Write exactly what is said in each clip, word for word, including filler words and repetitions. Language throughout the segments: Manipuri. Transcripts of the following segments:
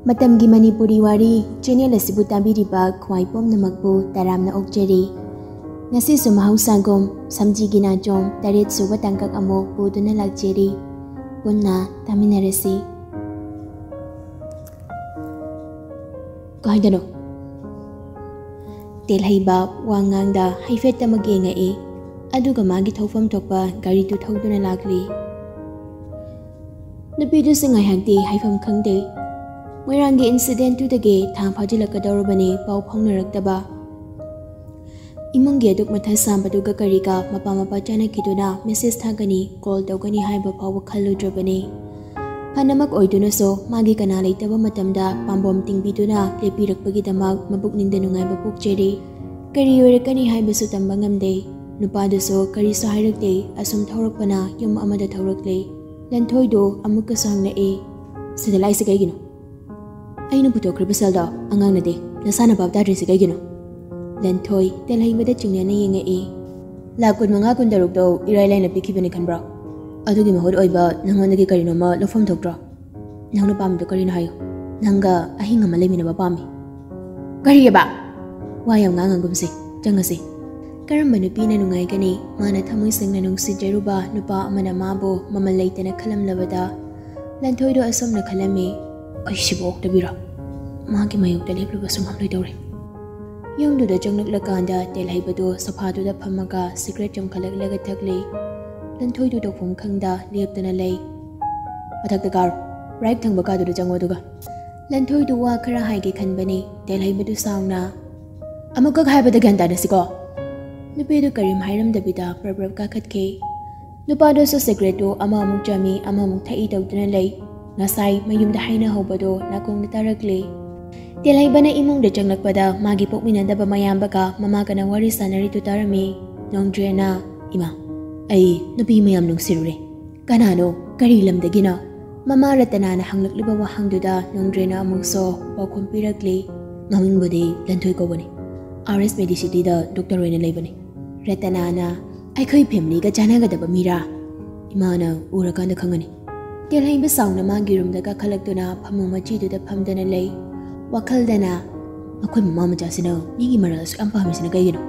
ꯃꯇꯝꯒꯤ ꯃꯅꯤꯄꯨꯔꯤ ꯋꯥꯔꯤ ꯆꯦꯅꯦꯜ ꯑꯁꯤꯕꯨ ꯇꯥꯕꯤꯔꯤꯕ ꯈ꯭ꯋꯥꯏ ꯄꯨꯝꯅꯃꯛꯄꯨ ꯇꯔꯥꯝꯅ ꯑꯣꯛꯆꯔꯤ꯫ ꯉꯁꯤꯁꯨ ꯃꯍꯧꯁꯥꯒꯨꯝ ꯁꯝꯖꯤꯒꯤ ꯅꯥꯆꯣꯝ ꯇꯔꯦꯠ ꯁꯨꯕ ꯇꯥꯡꯀꯛ ꯑꯃꯨꯛ ꯄꯨꯗꯨꯅ ꯂꯥꯛꯆꯔꯤ꯫ ꯄꯨꯟꯅ ꯇꯥꯃꯤꯟꯅꯔꯁꯤ꯫ ꯀꯥꯏꯗꯅꯣ? ꯇꯦꯜꯍꯩꯕ ꯋꯥ ꯉꯥꯡꯗ ꯍꯥꯏꯐꯦꯠꯇꯃꯛ ꯌꯦꯡꯉꯛꯏ, ꯑꯗꯨꯒ ꯃꯥꯒꯤ ꯊꯧꯐꯝ ꯊꯣꯛꯄ ꯒꯥꯔꯤꯗꯨ ꯊꯧꯗꯨꯅ ꯂꯥꯛꯂꯤ꯫ ꯅꯨꯄꯤꯗꯨꯁꯨ ꯉꯥꯏꯍꯥꯛꯇꯤ ꯍꯥꯏꯐꯝ ꯈꯪꯗꯦ꯫ ꯃꯣꯏꯔꯥꯡꯒꯤ ꯏꯟꯁꯤꯗꯦꯟꯠꯇꯨꯗꯒꯤ ꯊꯥ ꯐꯥꯖꯤꯜꯂꯛꯀꯗꯧꯔꯕꯅꯤ ꯄꯥꯎ ꯐꯥꯎꯅꯔꯛꯇꯕ꯫ ꯏꯃꯨꯡꯒꯤ ꯑꯗꯨꯛ ꯃꯊꯥ ꯁꯥꯕꯗꯨꯒ ꯀꯔꯤꯒ ꯃꯄꯥ ꯃꯄꯥ ꯆꯥꯅꯈꯤꯗꯨꯅ ꯃꯦꯁꯦꯖ ꯊꯥꯒꯅꯤ, ꯀꯣꯜ ꯇꯧꯒꯅꯤ ꯍꯥꯏꯕ ꯐꯥꯎꯕ ꯈꯜꯂꯨꯗ꯭ꯔꯕꯅꯤ꯫ ꯐꯅꯃꯛ ꯑꯣꯏꯗꯨꯅꯁꯨ ꯃꯥꯒꯤ ꯀꯅꯥ ꯂꯩꯇꯕ ꯃꯇꯝꯗ ꯄꯥꯝꯕꯣꯝ ꯇꯤꯡꯕꯤꯗꯨꯅ ꯂꯦꯞꯄꯤꯔꯛꯄꯒꯤꯗꯃꯛ ꯃꯄꯨꯛꯅꯤꯡꯗ ꯅꯨꯡꯉꯥꯏꯕ ꯄꯣꯛꯆꯔꯤ꯫ ꯀꯔꯤ ꯑꯣꯏꯔꯛꯀꯅꯤ ꯍꯥꯏꯕꯁꯨ ꯇꯝꯕ ꯉꯝꯗꯦ꯫ ꯅꯨꯄꯥꯗꯨꯁꯨ ꯀꯔꯤꯁꯨ ꯍꯥꯏꯔꯛꯇꯦ꯫ ꯑꯁꯨꯝ ꯊꯧꯔꯛꯄꯅ ꯌꯨꯝ ꯑꯃꯗ ꯊꯧꯔꯛꯂꯦ꯫ ꯂꯟꯊꯣꯏꯗꯨ ꯑꯃꯨꯛꯀꯁꯨ ꯍꯪꯂꯛꯏ, "ꯁꯤꯗ ꯂꯥꯛꯏꯁꯦ ꯀꯩꯒꯤꯅꯣ?" "ꯑꯩꯅ ꯄꯨꯊꯣꯛꯈ꯭ꯔꯤꯕ ꯁꯦꯜꯗꯣ ꯑꯉꯥꯡ ꯅꯠꯇꯦ, ꯅꯁꯥꯅ ꯚꯥꯞ ꯇꯥꯗ꯭ꯔꯤꯁꯦ ꯀꯩꯒꯤꯅꯣ?" ꯂꯟꯊꯣꯏ ꯇꯦꯜꯍꯩꯕꯗ ꯆꯤꯡꯅꯅ ꯌꯦꯡꯉꯛꯏ꯫ "ꯂꯥꯛ ꯀꯨꯟꯃꯉꯥ ꯀꯨꯟꯇꯔꯨꯛꯇꯣ ꯏꯔꯥꯏ ꯂꯥꯏꯅ ꯄꯤꯈꯤꯕꯅꯤ ꯈꯟꯕ꯭ꯔꯣ? ꯑꯗꯨꯒꯤ ꯃꯍꯨꯠ ꯑꯣꯏꯕ ꯅꯉꯣꯟꯗꯒꯤ ꯀꯔꯤꯅꯣꯃ ꯂꯧꯐꯝ ꯊꯣꯛꯇ꯭ꯔꯣ? ꯅꯪꯅ ꯄꯥꯝꯃꯤꯗꯣ ꯀꯔꯤꯅꯣ ꯍꯥꯏꯌꯨ꯫ ꯅꯪꯒ ꯑꯍꯤꯡ ꯑꯃ ꯂꯩꯃꯤꯟꯅꯕ ꯄꯥꯝꯃꯤ꯫" "ꯀꯔꯤꯑꯕ?" "ꯋꯥ ꯌꯥꯝ ꯉꯥꯡꯉꯒꯨꯝꯁꯦ, ꯆꯪꯉꯁꯦ꯫" ꯀꯔꯝꯕ ꯅꯨꯄꯤꯅ ꯅꯨꯡꯉꯥꯏꯒꯅꯤ? ꯃꯥꯅ ꯊꯃꯣꯏ ꯁꯦꯡꯅ ꯅꯨꯡꯁꯤꯖꯔꯨꯕ ꯅꯨꯄꯥ ꯑꯃꯅ ꯃꯥꯕꯨ ꯃꯃꯜ ꯂꯩꯇꯅ ꯈꯜꯂꯝꯂꯕꯗ? ꯂꯟꯊꯣꯏꯗꯣ ꯑꯁꯣꯝꯅ ꯈꯜꯂꯝꯃꯤ, "ꯑꯩꯁꯤꯕꯨ ꯑꯣꯛꯇꯕꯤꯔꯣ? ꯃꯥꯒꯤ ꯃꯥꯌꯣꯛꯇ ꯂꯦꯞꯂꯨꯕꯁꯨ ꯉꯝꯂꯣꯏꯗꯧꯔꯦ꯫" ꯌꯨꯝꯗꯨꯗ ꯆꯪꯂꯛꯂꯀꯥꯟꯗ ꯇꯦꯜꯍꯩꯕꯗꯨ ꯁꯣꯐꯥꯗꯨꯗ ꯐꯝꯃꯒ ꯁꯤꯒꯔꯦꯠ ꯆꯨꯝꯈꯠꯂꯛꯂꯒ ꯊꯛꯂꯤ꯫ ꯂꯟꯊꯣꯏꯗꯨ ꯇꯧꯐꯝ ꯈꯪꯗ ꯂꯦꯞꯇꯅ ꯂꯩ꯫ "ꯃꯊꯛꯇ ꯀꯥꯔꯣ, ꯔꯥꯏꯠ ꯊꯪꯕ ꯀꯥꯗꯨꯗ ꯆꯪꯉꯣ ꯑꯗꯨꯒ꯫" ꯂꯟꯊꯣꯏꯗꯨ ꯋꯥ ꯈꯔ ꯍꯥꯏꯒꯦ ꯈꯟꯕꯅꯤ, ꯇꯦꯜꯍꯩꯕꯗꯨ ꯁꯥꯎꯅ, "ꯑꯃꯨꯛꯈꯛ ꯍꯥꯏꯕꯗ ꯒ꯭ꯌꯥꯟ ꯇꯥꯅꯁꯤꯀꯣ꯫" ꯅꯨꯄꯤꯗꯨ ꯀꯔꯤꯝ ꯍꯥꯏꯔꯝꯗꯕꯤꯗ ꯄ꯭ꯔꯞ ꯄ꯭ꯔꯞ ꯀꯥꯈꯠꯈꯤ꯫ ꯅꯨꯄꯥꯗꯨꯁꯨ ꯁꯤꯒꯔꯦꯠꯇꯨ ꯑꯃꯃꯨꯛ ꯆꯥꯃꯤ, ꯑꯃꯃꯨꯛ ꯊꯛꯏ ꯇꯧꯗꯨꯅ ꯂꯩ꯫ ꯉꯁꯥꯏ ꯃꯌꯨꯝꯗ ꯍꯥꯏꯅꯍꯧꯕꯗꯣ ꯅꯥꯀꯣꯡꯗ ꯇꯥꯔꯛꯂꯦ꯫ ꯇꯦꯜꯍꯩꯕꯅ ꯏꯃꯨꯡꯗ ꯆꯪꯂꯛꯄꯗ ꯃꯥꯒꯤ ꯄꯣꯛꯃꯤꯟꯅꯗꯕ ꯃꯌꯥꯝꯕꯒ ꯃꯃꯥꯒꯅ ꯋꯥꯔꯤ ꯁꯥꯟꯅꯔꯤꯗꯨ ꯇꯥꯔꯝꯃꯤ꯫ ꯅꯣꯡꯗ꯭ꯔꯦꯅ, "ꯏꯃꯥ, ꯑꯩ ꯅꯨꯄꯤ ꯃꯌꯥꯝ ꯅꯨꯡꯁꯤꯔꯨꯔꯦ꯫ ꯀꯅꯥꯅꯣ? ꯀꯔꯤ ꯂꯝꯗꯒꯤꯅꯣ?" ꯃꯃꯥ ꯔꯇꯅꯥꯅ ꯍꯪꯂꯛꯂꯤꯕ ꯋꯥꯍꯪꯗꯨꯗ ꯅꯣꯡꯗ꯭ꯔꯦꯅ ꯑꯃꯨꯛꯁꯨ ꯄꯥꯎꯈꯨꯝ ꯄꯤꯔꯛꯂꯤ꯫ "ꯃꯃꯤꯡꯕꯨꯗꯤ ꯂꯟꯊꯣꯏ ꯀꯧꯕꯅꯤ꯫ ꯑꯥꯔ ꯑꯦꯁ ꯃꯦꯗꯤꯁꯤꯇꯤꯗ ꯗꯣꯛꯇꯔ ꯑꯣꯏꯅ ꯂꯩꯕꯅꯤ꯫" ꯔꯇꯅꯥꯅ, "ꯑꯩꯈꯣꯏ ꯐꯦꯃꯤꯂꯤꯒ ꯆꯥꯟꯅꯒꯗꯕ ꯃꯤꯔꯥ? ꯏꯃꯥꯅ ꯎꯔꯀꯥꯟꯗ ꯈꯪꯒꯅꯤ꯫" ꯇꯦꯜꯍꯩꯕ ꯁꯥꯎꯅ ꯃꯥꯒꯤ ꯔꯨꯝꯗ ꯀꯥꯈꯠꯂꯛꯇꯨꯅ ꯐꯃꯨꯡ ꯃꯆꯤꯗꯨꯗ ꯐꯝꯗꯅ ꯂꯩ꯫ ꯋꯥꯈꯜꯗꯅ, "ꯃꯈꯣꯏ ꯃꯃꯥ ꯃꯆꯥꯁꯤꯅ ꯃꯤꯒꯤ ꯃꯔꯜ ꯑꯁꯨꯛ ꯌꯥꯝ ꯄꯥꯝꯃꯤꯁꯤꯅ ꯀꯩꯒꯤꯅꯣ?"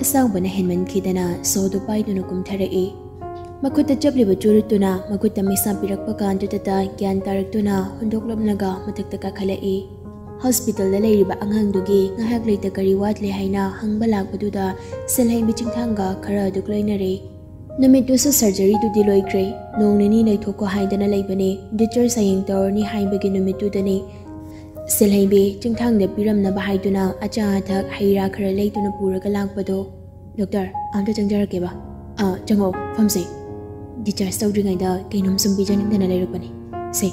ꯑꯁꯥꯎꯕꯅ ꯍꯦꯟꯃꯟꯈꯤꯗꯅ ꯁꯣꯗꯨ ꯄꯥꯏꯗꯨꯅ ꯀꯨꯝꯊꯔꯛꯏ꯫ ꯃꯈꯨꯠꯇ ꯆꯞꯂꯤꯕ ꯆꯨꯔꯨꯠꯇꯨꯅ ꯃꯈꯨꯠꯇ ꯃꯩꯁꯥ ꯄꯤꯔꯛꯄ ꯀꯥꯟꯗꯨꯗꯇ ꯒ꯭ꯌꯥꯟ ꯇꯥꯔꯛꯇꯨꯅ ꯍꯨꯟꯗꯣꯛꯂꯝꯂꯒ ꯃꯊꯛꯇ ꯀꯥꯈꯠꯂꯛꯏ꯫ ꯍꯣꯁꯄꯤꯇꯥꯜꯗ ꯂꯩꯔꯤꯕ ꯑꯉꯥꯡꯗꯨꯒꯤ ꯉꯥꯏꯍꯥꯛ ꯂꯩꯇ ꯀꯔꯤ ꯋꯥꯠꯂꯤ ꯍꯥꯏꯅ ꯍꯪꯕ ꯂꯥꯛꯄꯗꯨꯗ ꯁꯦꯜꯍꯩꯕꯤ ꯆꯤꯡꯊꯥꯡꯒ ꯈꯔ ꯑꯗꯨꯛ ꯂꯣꯏꯅꯔꯦ꯫ ꯅꯨꯃꯤꯠꯇꯨꯁꯨ ꯁꯔꯖꯔꯤꯗꯨꯗꯤ ꯂꯣꯏꯈ꯭ꯔꯦ꯫ ꯅꯣꯡ ꯅꯤꯅꯤ ꯂꯩꯊꯣꯛꯈꯣ ꯍꯥꯏꯗꯅ ꯂꯩꯕꯅꯦ꯫ ꯗꯤꯆꯥꯔꯖ ꯍꯌꯦꯡ ꯇꯧꯔꯅꯤ ꯍꯥꯏꯕꯒꯤ ꯅꯨꯃꯤꯠꯇꯨꯗꯅꯤ꯫ ꯁꯦꯜꯍꯩꯕꯤ ꯆꯤꯡꯊꯥꯡꯗ ꯄꯤꯔꯝꯅꯕ ꯍꯥꯏꯗꯨꯅ ꯑꯆꯥ ꯑꯊꯛ ꯍꯩ ꯔꯥ ꯈꯔ ꯂꯩꯗꯨꯅ ꯄꯨꯔꯒ ꯂꯥꯛꯄꯗꯣ꯫ "ꯗꯣꯛꯇꯔ, ꯑꯝꯇ ꯆꯪꯖꯔꯛꯀꯦꯕ꯫" "ꯑꯥ, ꯆꯪꯉꯛꯑꯣ, ꯐꯝꯁꯦ꯫ ꯗꯤꯆꯥꯔꯖ ꯇꯧꯗ꯭ꯔꯤꯉꯩꯗ ꯀꯩꯅꯣꯝ ꯁꯨꯝ ꯄꯤꯖꯅꯤꯡꯗꯅ ꯂꯩꯔꯛꯄꯅꯦ꯫ ꯁꯦ꯫"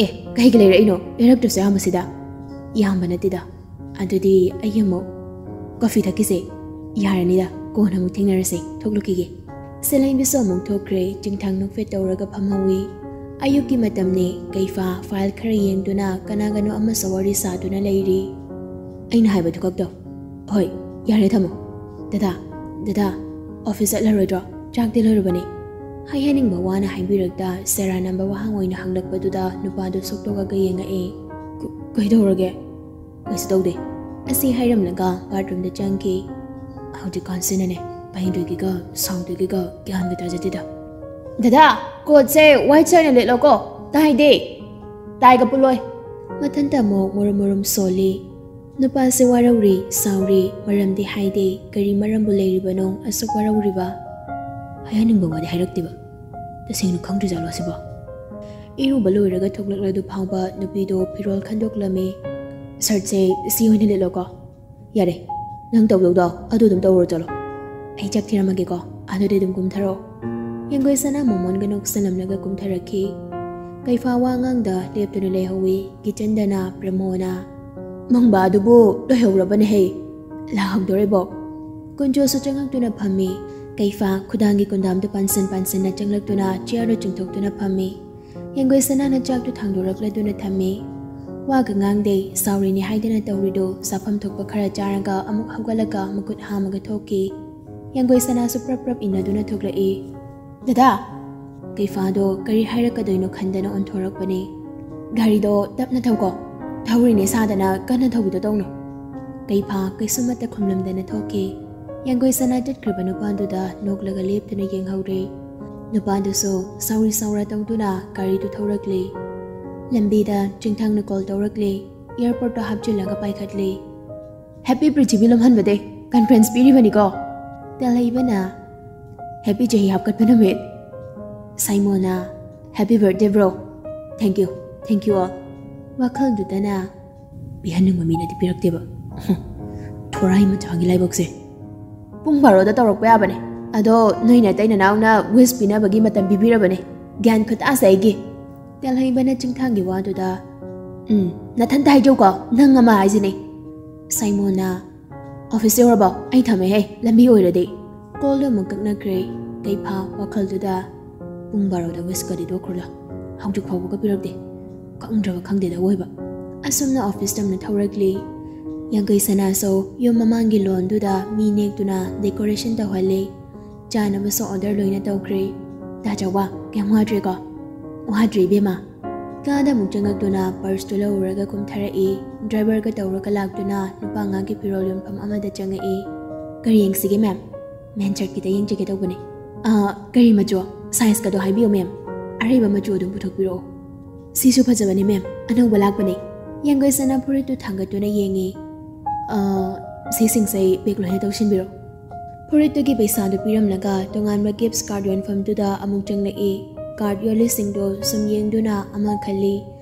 "ꯑꯦ, ꯀꯩꯒꯤ ꯂꯩꯔꯛꯏꯅꯣ? ꯂꯩꯔꯛꯇ꯭ꯔꯁꯨ ꯌꯥꯝꯕꯁꯤꯗ꯫" "ꯌꯥꯝꯕ ꯅꯠꯇꯦꯗ꯫ ꯑꯗꯨꯗꯤ ꯑꯩ ꯑꯃꯨꯛ ꯀꯣꯐꯤ ꯊꯛꯈꯤꯁꯦ꯫" "ꯌꯥꯔꯅꯤꯗ, ꯀꯣꯟꯅ ꯑꯃꯨꯛ ꯊꯦꯡꯅꯔꯁꯦ, ꯊꯣꯛꯂꯛꯈꯤꯒꯦ꯫" ꯁꯦꯜꯍꯩꯕꯤꯁꯨ ꯑꯃꯨꯛ ꯊꯣꯛꯈ꯭ꯔꯦ꯫ ꯆꯤꯡꯊꯥꯡ ꯅꯣꯛꯐꯦꯠ ꯇꯧꯔꯒ ꯐꯝꯍꯧꯏ꯫ ꯑꯌꯨꯛꯀꯤ ꯃꯇꯝꯅꯤ꯫ ꯀꯩꯐꯥ ꯐꯥꯏꯜ ꯈꯔ ꯌꯦꯡꯗꯨꯅ ꯀꯅꯥꯒꯅꯣ ꯑꯃꯁꯨ ꯋꯥꯔꯤ ꯁꯥꯗꯨꯅ ꯂꯩꯔꯤ꯫ "ꯑꯩꯅ ꯍꯥꯏꯕꯗꯨ ꯈꯛꯇꯧ꯫" "ꯍꯣꯏ, ꯌꯥꯔꯦ, ꯊꯝꯃꯣ꯫" "ꯗꯗꯥ, ꯗꯗꯥ, ꯑꯣꯐꯤꯁ ꯆꯠꯂꯔꯣꯏꯗ꯭ꯔꯣ? ꯆꯥꯛꯇꯤ ꯂꯣꯏꯔꯕꯅꯦ꯫" ꯍꯥꯏꯍꯟꯅꯤꯡꯕ ꯋꯥꯅ ꯍꯥꯏꯕꯤꯔꯛꯇ ꯁꯦꯔꯥꯟꯅꯕ ꯋꯥꯍꯪ ꯑꯣꯏꯅ ꯍꯪꯂꯛꯄꯗꯨꯗ ꯅꯨꯄꯥꯗꯨ ꯁꯣꯛꯇꯣꯛꯑꯒ ꯌꯦꯡꯉꯛꯑꯦ꯫ "ꯀ-, ꯀꯩꯗꯧꯔꯒꯦ?" "ꯀꯩꯁꯨ ꯇꯧꯗꯦ꯫" ꯑꯁꯤ ꯍꯥꯏꯔꯝꯂꯒ ꯕꯥꯠꯔꯨꯝꯗ ꯆꯪꯈꯤ꯫ "ꯍꯧꯖꯤꯛꯀꯥꯟꯁꯤꯅꯅꯦ, ꯄꯥꯏꯗꯣꯏꯒꯤꯒ ꯁꯥꯎꯗꯣꯏꯒꯤꯒ ꯒ꯭ꯌꯥꯟꯒ ꯇꯥꯖꯗꯦꯗ꯫" "ꯗꯗꯥ, ꯀꯣꯠꯁꯦ ꯋꯥꯏꯠ ꯁꯥꯏꯅ ꯂꯤꯠꯂꯣꯀꯣ, ꯇꯥꯏꯗꯦ, ꯇꯥꯏꯒ ꯄꯨꯜꯂꯣꯏ꯫" ꯃꯊꯟꯇ ꯑꯃꯨꯛ ꯃꯨꯔꯨꯝ ꯃꯨꯔꯨꯝ ꯁꯣꯜꯂꯤ꯫ ꯅꯨꯄꯥꯁꯦ ꯋꯥꯔꯧꯔꯤ, ꯁꯥꯎꯔꯤ, ꯃꯔꯝꯗꯤ ꯍꯥꯏꯗꯦ꯫ ꯀꯔꯤ ꯃꯔꯝꯕꯨ ꯂꯩꯔꯤꯕꯅꯣ ꯑꯁꯨꯛ ꯋꯥꯔꯧꯔꯤꯕ? ꯍꯥꯏꯍꯟꯅꯤꯡꯕ ꯋꯥꯗꯤ ꯍꯥꯏꯔꯛꯇꯦꯕ꯫ ꯇꯁꯦꯡꯅ ꯈꯪꯗ꯭ꯔꯤꯖꯥꯠꯂꯣ ꯑꯁꯤꯕꯣ? ꯏꯔꯨꯕ ꯂꯣꯏꯔꯒ ꯊꯣꯛꯂꯛꯂꯗꯨ ꯐꯥꯎꯕ ꯅꯨꯄꯤꯗꯣ ꯐꯤꯔꯣꯜ ꯈꯟꯗꯣꯛꯂꯝꯃꯤ꯫ "ꯁꯔꯠꯁꯦ ꯁꯤ ꯑꯣꯏꯅ ꯂꯤꯠꯂꯣꯀꯣ꯫" "ꯌꯥꯔꯦ, ꯅꯪ ꯇꯧꯗꯧꯗꯣ ꯑꯗꯨ ꯑꯗꯨꯝ ꯇꯧꯔꯨꯔꯣ ꯆꯠꯂꯣ꯫ ꯑꯩ ꯆꯥꯛ ꯊꯤꯔꯝꯃꯒꯦꯀꯣ, ꯑꯗꯨꯗꯤ ꯑꯗꯨꯝ ꯀꯨꯝꯊꯔꯛꯑꯣ꯫" ꯌꯦꯡꯒꯣꯏ ꯁꯅꯥ ꯃꯃꯣꯟꯒ ꯅꯣꯛꯁꯜꯂꯝꯂꯒ ꯀꯨꯝꯊꯔꯛꯈꯤ꯫ ꯀꯩꯐꯥ ꯋꯥ ꯉꯥꯡꯗ ꯂꯦꯞꯇꯨꯅ ꯂꯩꯍꯧꯋꯤ꯫ ꯀꯤꯆꯟꯗꯅ ꯄ꯭ꯔꯃꯣꯅ, "ꯃꯪꯕ ꯑꯗꯨꯕꯨ ꯂꯣꯏꯍꯧꯔꯕꯅꯦꯍꯦ, ꯂꯥꯛꯍꯧꯗꯣꯔꯦꯕꯣ꯫" ꯀꯨꯟꯖꯣꯁꯨ ꯆꯪꯉꯛꯇꯨꯅ ꯐꯝꯃꯤ꯫ ꯀꯩꯐꯥ ꯈꯨꯗꯥꯡꯒꯤ ꯀꯨꯟꯗꯥꯝꯗꯨ ꯄꯥꯟꯁꯤꯟ ꯄꯥꯟꯁꯤꯟꯅ ꯆꯪꯂꯛꯇꯨꯅ ꯆꯤꯌꯔꯗꯨ ꯆꯤꯡꯊꯣꯛꯇꯨꯅ ꯐꯝꯃꯤ꯫ ꯌꯦꯡꯒꯣꯏ ꯁꯅꯥꯅ ꯆꯥꯛꯇꯨ ꯊꯥꯡꯗꯣꯔꯛꯂꯗꯨꯅ ꯊꯝꯃꯤ꯫ ꯋꯥꯒ ꯉꯥꯡꯗꯦ, ꯁꯥꯎꯔꯤꯅꯤ ꯍꯥꯏꯗꯅ ꯇꯧꯔꯤꯗꯨ ꯆꯥꯐꯝ ꯊꯣꯛꯄ ꯈꯔ ꯆꯥꯔꯒ ꯑꯃꯨꯛ ꯍꯧꯒꯠꯂꯒ ꯃꯈꯨꯠ ꯍꯥꯝꯃꯒ ꯊꯣꯛꯈꯤ꯫ ꯌꯦꯡꯒꯣꯏ ꯁꯅꯥꯁꯨ ꯄ꯭ꯔꯞ ꯄ꯭ꯔꯞ ꯏꯟꯅꯗꯨꯅ ꯊꯣꯛꯂꯛꯏ꯫ "ꯗꯗꯥ!" ꯀꯩꯐꯥꯗꯣ ꯀꯔꯤ ꯍꯥꯏꯔꯛꯀꯗꯣꯏꯅꯣ ꯈꯟꯗꯅ ꯑꯣꯟꯊꯣꯔꯛꯄꯅꯦ꯫ "ꯒꯥꯔꯤꯗꯣ ꯇꯞꯅ ꯊꯧꯀꯣ꯫ ꯊꯧꯔꯤꯅꯦ ꯁꯥꯗꯅ ꯀꯟꯅ ꯊꯧꯕꯤꯗꯣ ꯇꯧꯅꯨ꯫" ꯀꯩꯐꯥ ꯀꯩꯁꯨꯃꯠꯇ ꯈꯨꯝꯂꯝꯗꯅ ꯊꯣꯛꯈꯤ꯫ ꯌꯥꯡꯒꯣꯏ ꯁꯅꯥ ꯆꯠꯈ꯭ꯔꯤꯕ ꯅꯨꯄꯥꯗꯨꯗ ꯅꯣꯛꯂꯒ ꯂꯦꯞꯇꯨꯅ ꯌꯦꯡꯍꯧꯔꯦ꯫ ꯅꯨꯄꯥꯗꯨꯁꯨ ꯁꯥꯎꯔꯤ ꯁꯥꯎꯔꯥ ꯇꯧꯗꯨꯅ ꯒꯥꯔꯤꯗꯨ ꯊꯧꯔꯛꯂꯦ꯫ ꯂꯝꯕꯤꯗ ꯆꯤꯡꯊꯥꯡꯅ ꯀꯣꯜ ꯇꯧꯔꯛꯂꯦ꯫ ꯑꯦꯌꯥꯔꯄꯣꯔꯠꯇ ꯍꯥꯞꯆꯤꯜꯂꯒ ꯄꯥꯏꯈꯠꯂꯦ꯫ "ꯍꯦꯄꯤ ꯄ꯭ꯔꯤꯊꯤꯕꯤ ꯂꯨꯝꯍꯟꯕꯗꯦ, ꯀꯟꯐ꯭ꯔꯦꯟꯁ ꯄꯤꯔꯤꯕꯅꯤꯀꯣ꯫" ꯇꯦꯜꯍꯩꯕꯅ, "ꯍꯦꯄꯤ ꯆꯍꯤ ꯍꯥꯞꯀꯠꯄ ꯅꯨꯃꯤꯠ꯫" Simon, "happy birthday bro. Thank you, thank you all." ꯋꯥꯈꯜꯗꯨꯗꯅ, "ꯄꯤꯍꯟꯅꯤꯡꯕ ꯃꯤꯅꯗꯤ ꯄꯤꯔꯛꯇꯦꯕ꯫ ꯊꯣꯔꯥꯏ ꯃꯆꯥꯒꯤ ꯂꯥꯏꯕꯛꯁꯦ꯫ ꯄꯨꯡ ꯕꯥꯔꯣꯗ ꯇꯧꯔꯛꯄ ꯌꯥꯕꯅꯦ꯫ ꯑꯗꯣ ꯅꯣꯏ ꯅꯇꯩ ꯅꯅꯥꯎꯅ ꯋꯤꯁ ꯄꯤꯅꯕꯒꯤ ꯃꯇꯝ ꯄꯤꯕꯤꯔꯕꯅꯦ꯫ ꯒ꯭ꯌꯥꯟ ꯈꯨꯇꯥꯁꯦ ꯑꯩꯒꯤ꯫" ꯇꯦꯜꯍꯩꯕꯅ ꯆꯤꯡꯊꯥꯡꯒꯤ ꯋꯥꯗꯨꯗ, "ꯎꯝ, ꯅꯊꯟꯇ ꯍꯥꯏꯖꯧꯀꯣ, ꯅꯪ ꯑꯃ ꯍꯥꯏꯁꯤꯅꯦ꯫" ꯁꯥꯏꯃꯣꯟꯅ, "ꯑꯣꯐꯤꯁ ꯌꯧꯔꯕꯣ? ꯑꯩ ꯊꯝꯃꯦꯍꯦ, ꯂꯝꯕꯤ ꯑꯣꯏꯔꯗꯤ꯫" ꯀꯣꯜꯗꯣ ꯑꯃꯨꯛ ꯀꯛꯅꯈ꯭ꯔꯦ꯫ ꯀꯩꯐꯥ ꯋꯥꯈꯜꯗꯨꯗ, "ꯄꯨꯡ ꯕꯥꯔꯣꯗ ꯋꯤꯁꯀꯗꯤ ꯇꯣꯛꯈ꯭ꯔꯣꯗ, ꯍꯧꯖꯤꯛ ꯐꯥꯎꯕꯒ ꯄꯤꯔꯛꯇꯦ꯫ ꯈꯪꯗ꯭ꯔꯕ ꯈꯪꯗꯦꯗ ꯑꯣꯏꯕ꯫" ꯑꯁꯨꯝꯅ ꯑꯣꯐꯤꯁ ꯇꯝꯅ ꯊꯧꯔꯛꯂꯤ꯫ ꯌꯥꯡꯒꯩ ꯁꯅꯥꯁꯨ ꯌꯨꯝ ꯃꯃꯥꯡꯒꯤ ꯂꯣꯟꯗꯨꯗ ꯃꯤ ꯅꯦꯛꯇꯨꯅ ꯗꯦꯀꯣꯔꯦꯁꯟ ꯇꯧꯍꯜꯂꯤ꯫ ꯆꯥꯅꯕꯁꯨ ꯑꯣꯔꯗꯔ ꯂꯣꯏꯅ ꯇꯧꯈ꯭ꯔꯦ꯫ "ꯇꯥ ꯆꯥꯎꯕ, ꯀꯌꯥꯝ ꯋꯥꯗ꯭ꯔꯦꯀꯣ?" "ꯋꯥꯗ꯭ꯔꯦ ꯏꯕꯦꯝꯃ꯫" ꯀꯥꯗ ꯑꯃꯨꯛ ꯆꯪꯉꯛꯇꯨꯅ ꯄꯔꯁꯇꯨ ꯂꯧꯔꯨꯔꯒ ꯀꯨꯝꯊꯔꯛꯏ꯫ ꯗ꯭ꯔꯥꯏꯚꯔꯒ ꯇꯧꯔꯒ ꯂꯥꯛꯇꯨꯅ ꯅꯨꯄꯥ ꯑꯉꯥꯡꯒꯤ ꯐꯤꯔꯣꯜ ꯌꯣꯟꯐꯝ ꯑꯃꯗ ꯆꯪꯉꯛꯏ꯫ "ꯀꯔꯤ ꯌꯦꯡꯁꯤꯒꯦ ꯃꯦꯝ?" "ꯃꯦꯟ ꯁꯔꯠ ꯈꯤꯇ ꯌꯦꯡꯖꯒꯦ ꯇꯧꯕꯅꯦ꯫" "ꯑꯥ, ꯀꯔꯤ ꯃꯆꯨ? ꯁꯥꯏꯖꯀꯗꯣ ꯍꯥꯏꯕꯤꯌꯨ ꯃꯦꯝ꯫ ꯑꯔꯩꯕ ꯃꯆꯨ ꯑꯗꯨꯝ ꯄꯨꯊꯣꯛꯄꯤꯔꯛꯑꯣ꯫" "ꯁꯤꯁꯨ ꯐꯖꯕꯅꯦ ꯃꯦꯝ, ꯑꯅꯧꯕ ꯂꯥꯛꯄꯅꯦ꯫" ꯌꯥꯡꯒꯣꯏ ꯁꯅꯥ ꯐꯨꯔꯤꯠꯇꯨ ꯊꯥꯡꯒꯠꯇꯨꯅ ꯌꯦꯡꯉꯤ꯫ "ꯑꯥ, ꯁꯤꯁꯤꯡꯁꯦ ꯄꯦꯛ ꯂꯣꯏꯅ ꯇꯧꯁꯤꯟꯕꯤꯔꯣ꯫" ꯐꯨꯔꯤꯠꯇꯨꯒꯤ ꯄꯩꯁꯥꯗꯨ ꯄꯤꯔꯝꯂꯒ ꯇꯣꯉꯥꯟꯕ ꯒꯤꯐꯠꯁ ꯀꯥꯔꯠ ꯌꯣꯟꯐꯝꯗꯨꯗ ꯑꯃꯨꯛ ꯆꯪꯂꯛꯏ꯫ ꯀꯥꯔꯠ ꯌꯣꯜꯂꯤꯁꯤꯡꯗꯨ ꯁꯨꯝ ꯌꯦꯡꯗꯨꯅ ꯑꯃ ꯈꯜꯂꯤ꯫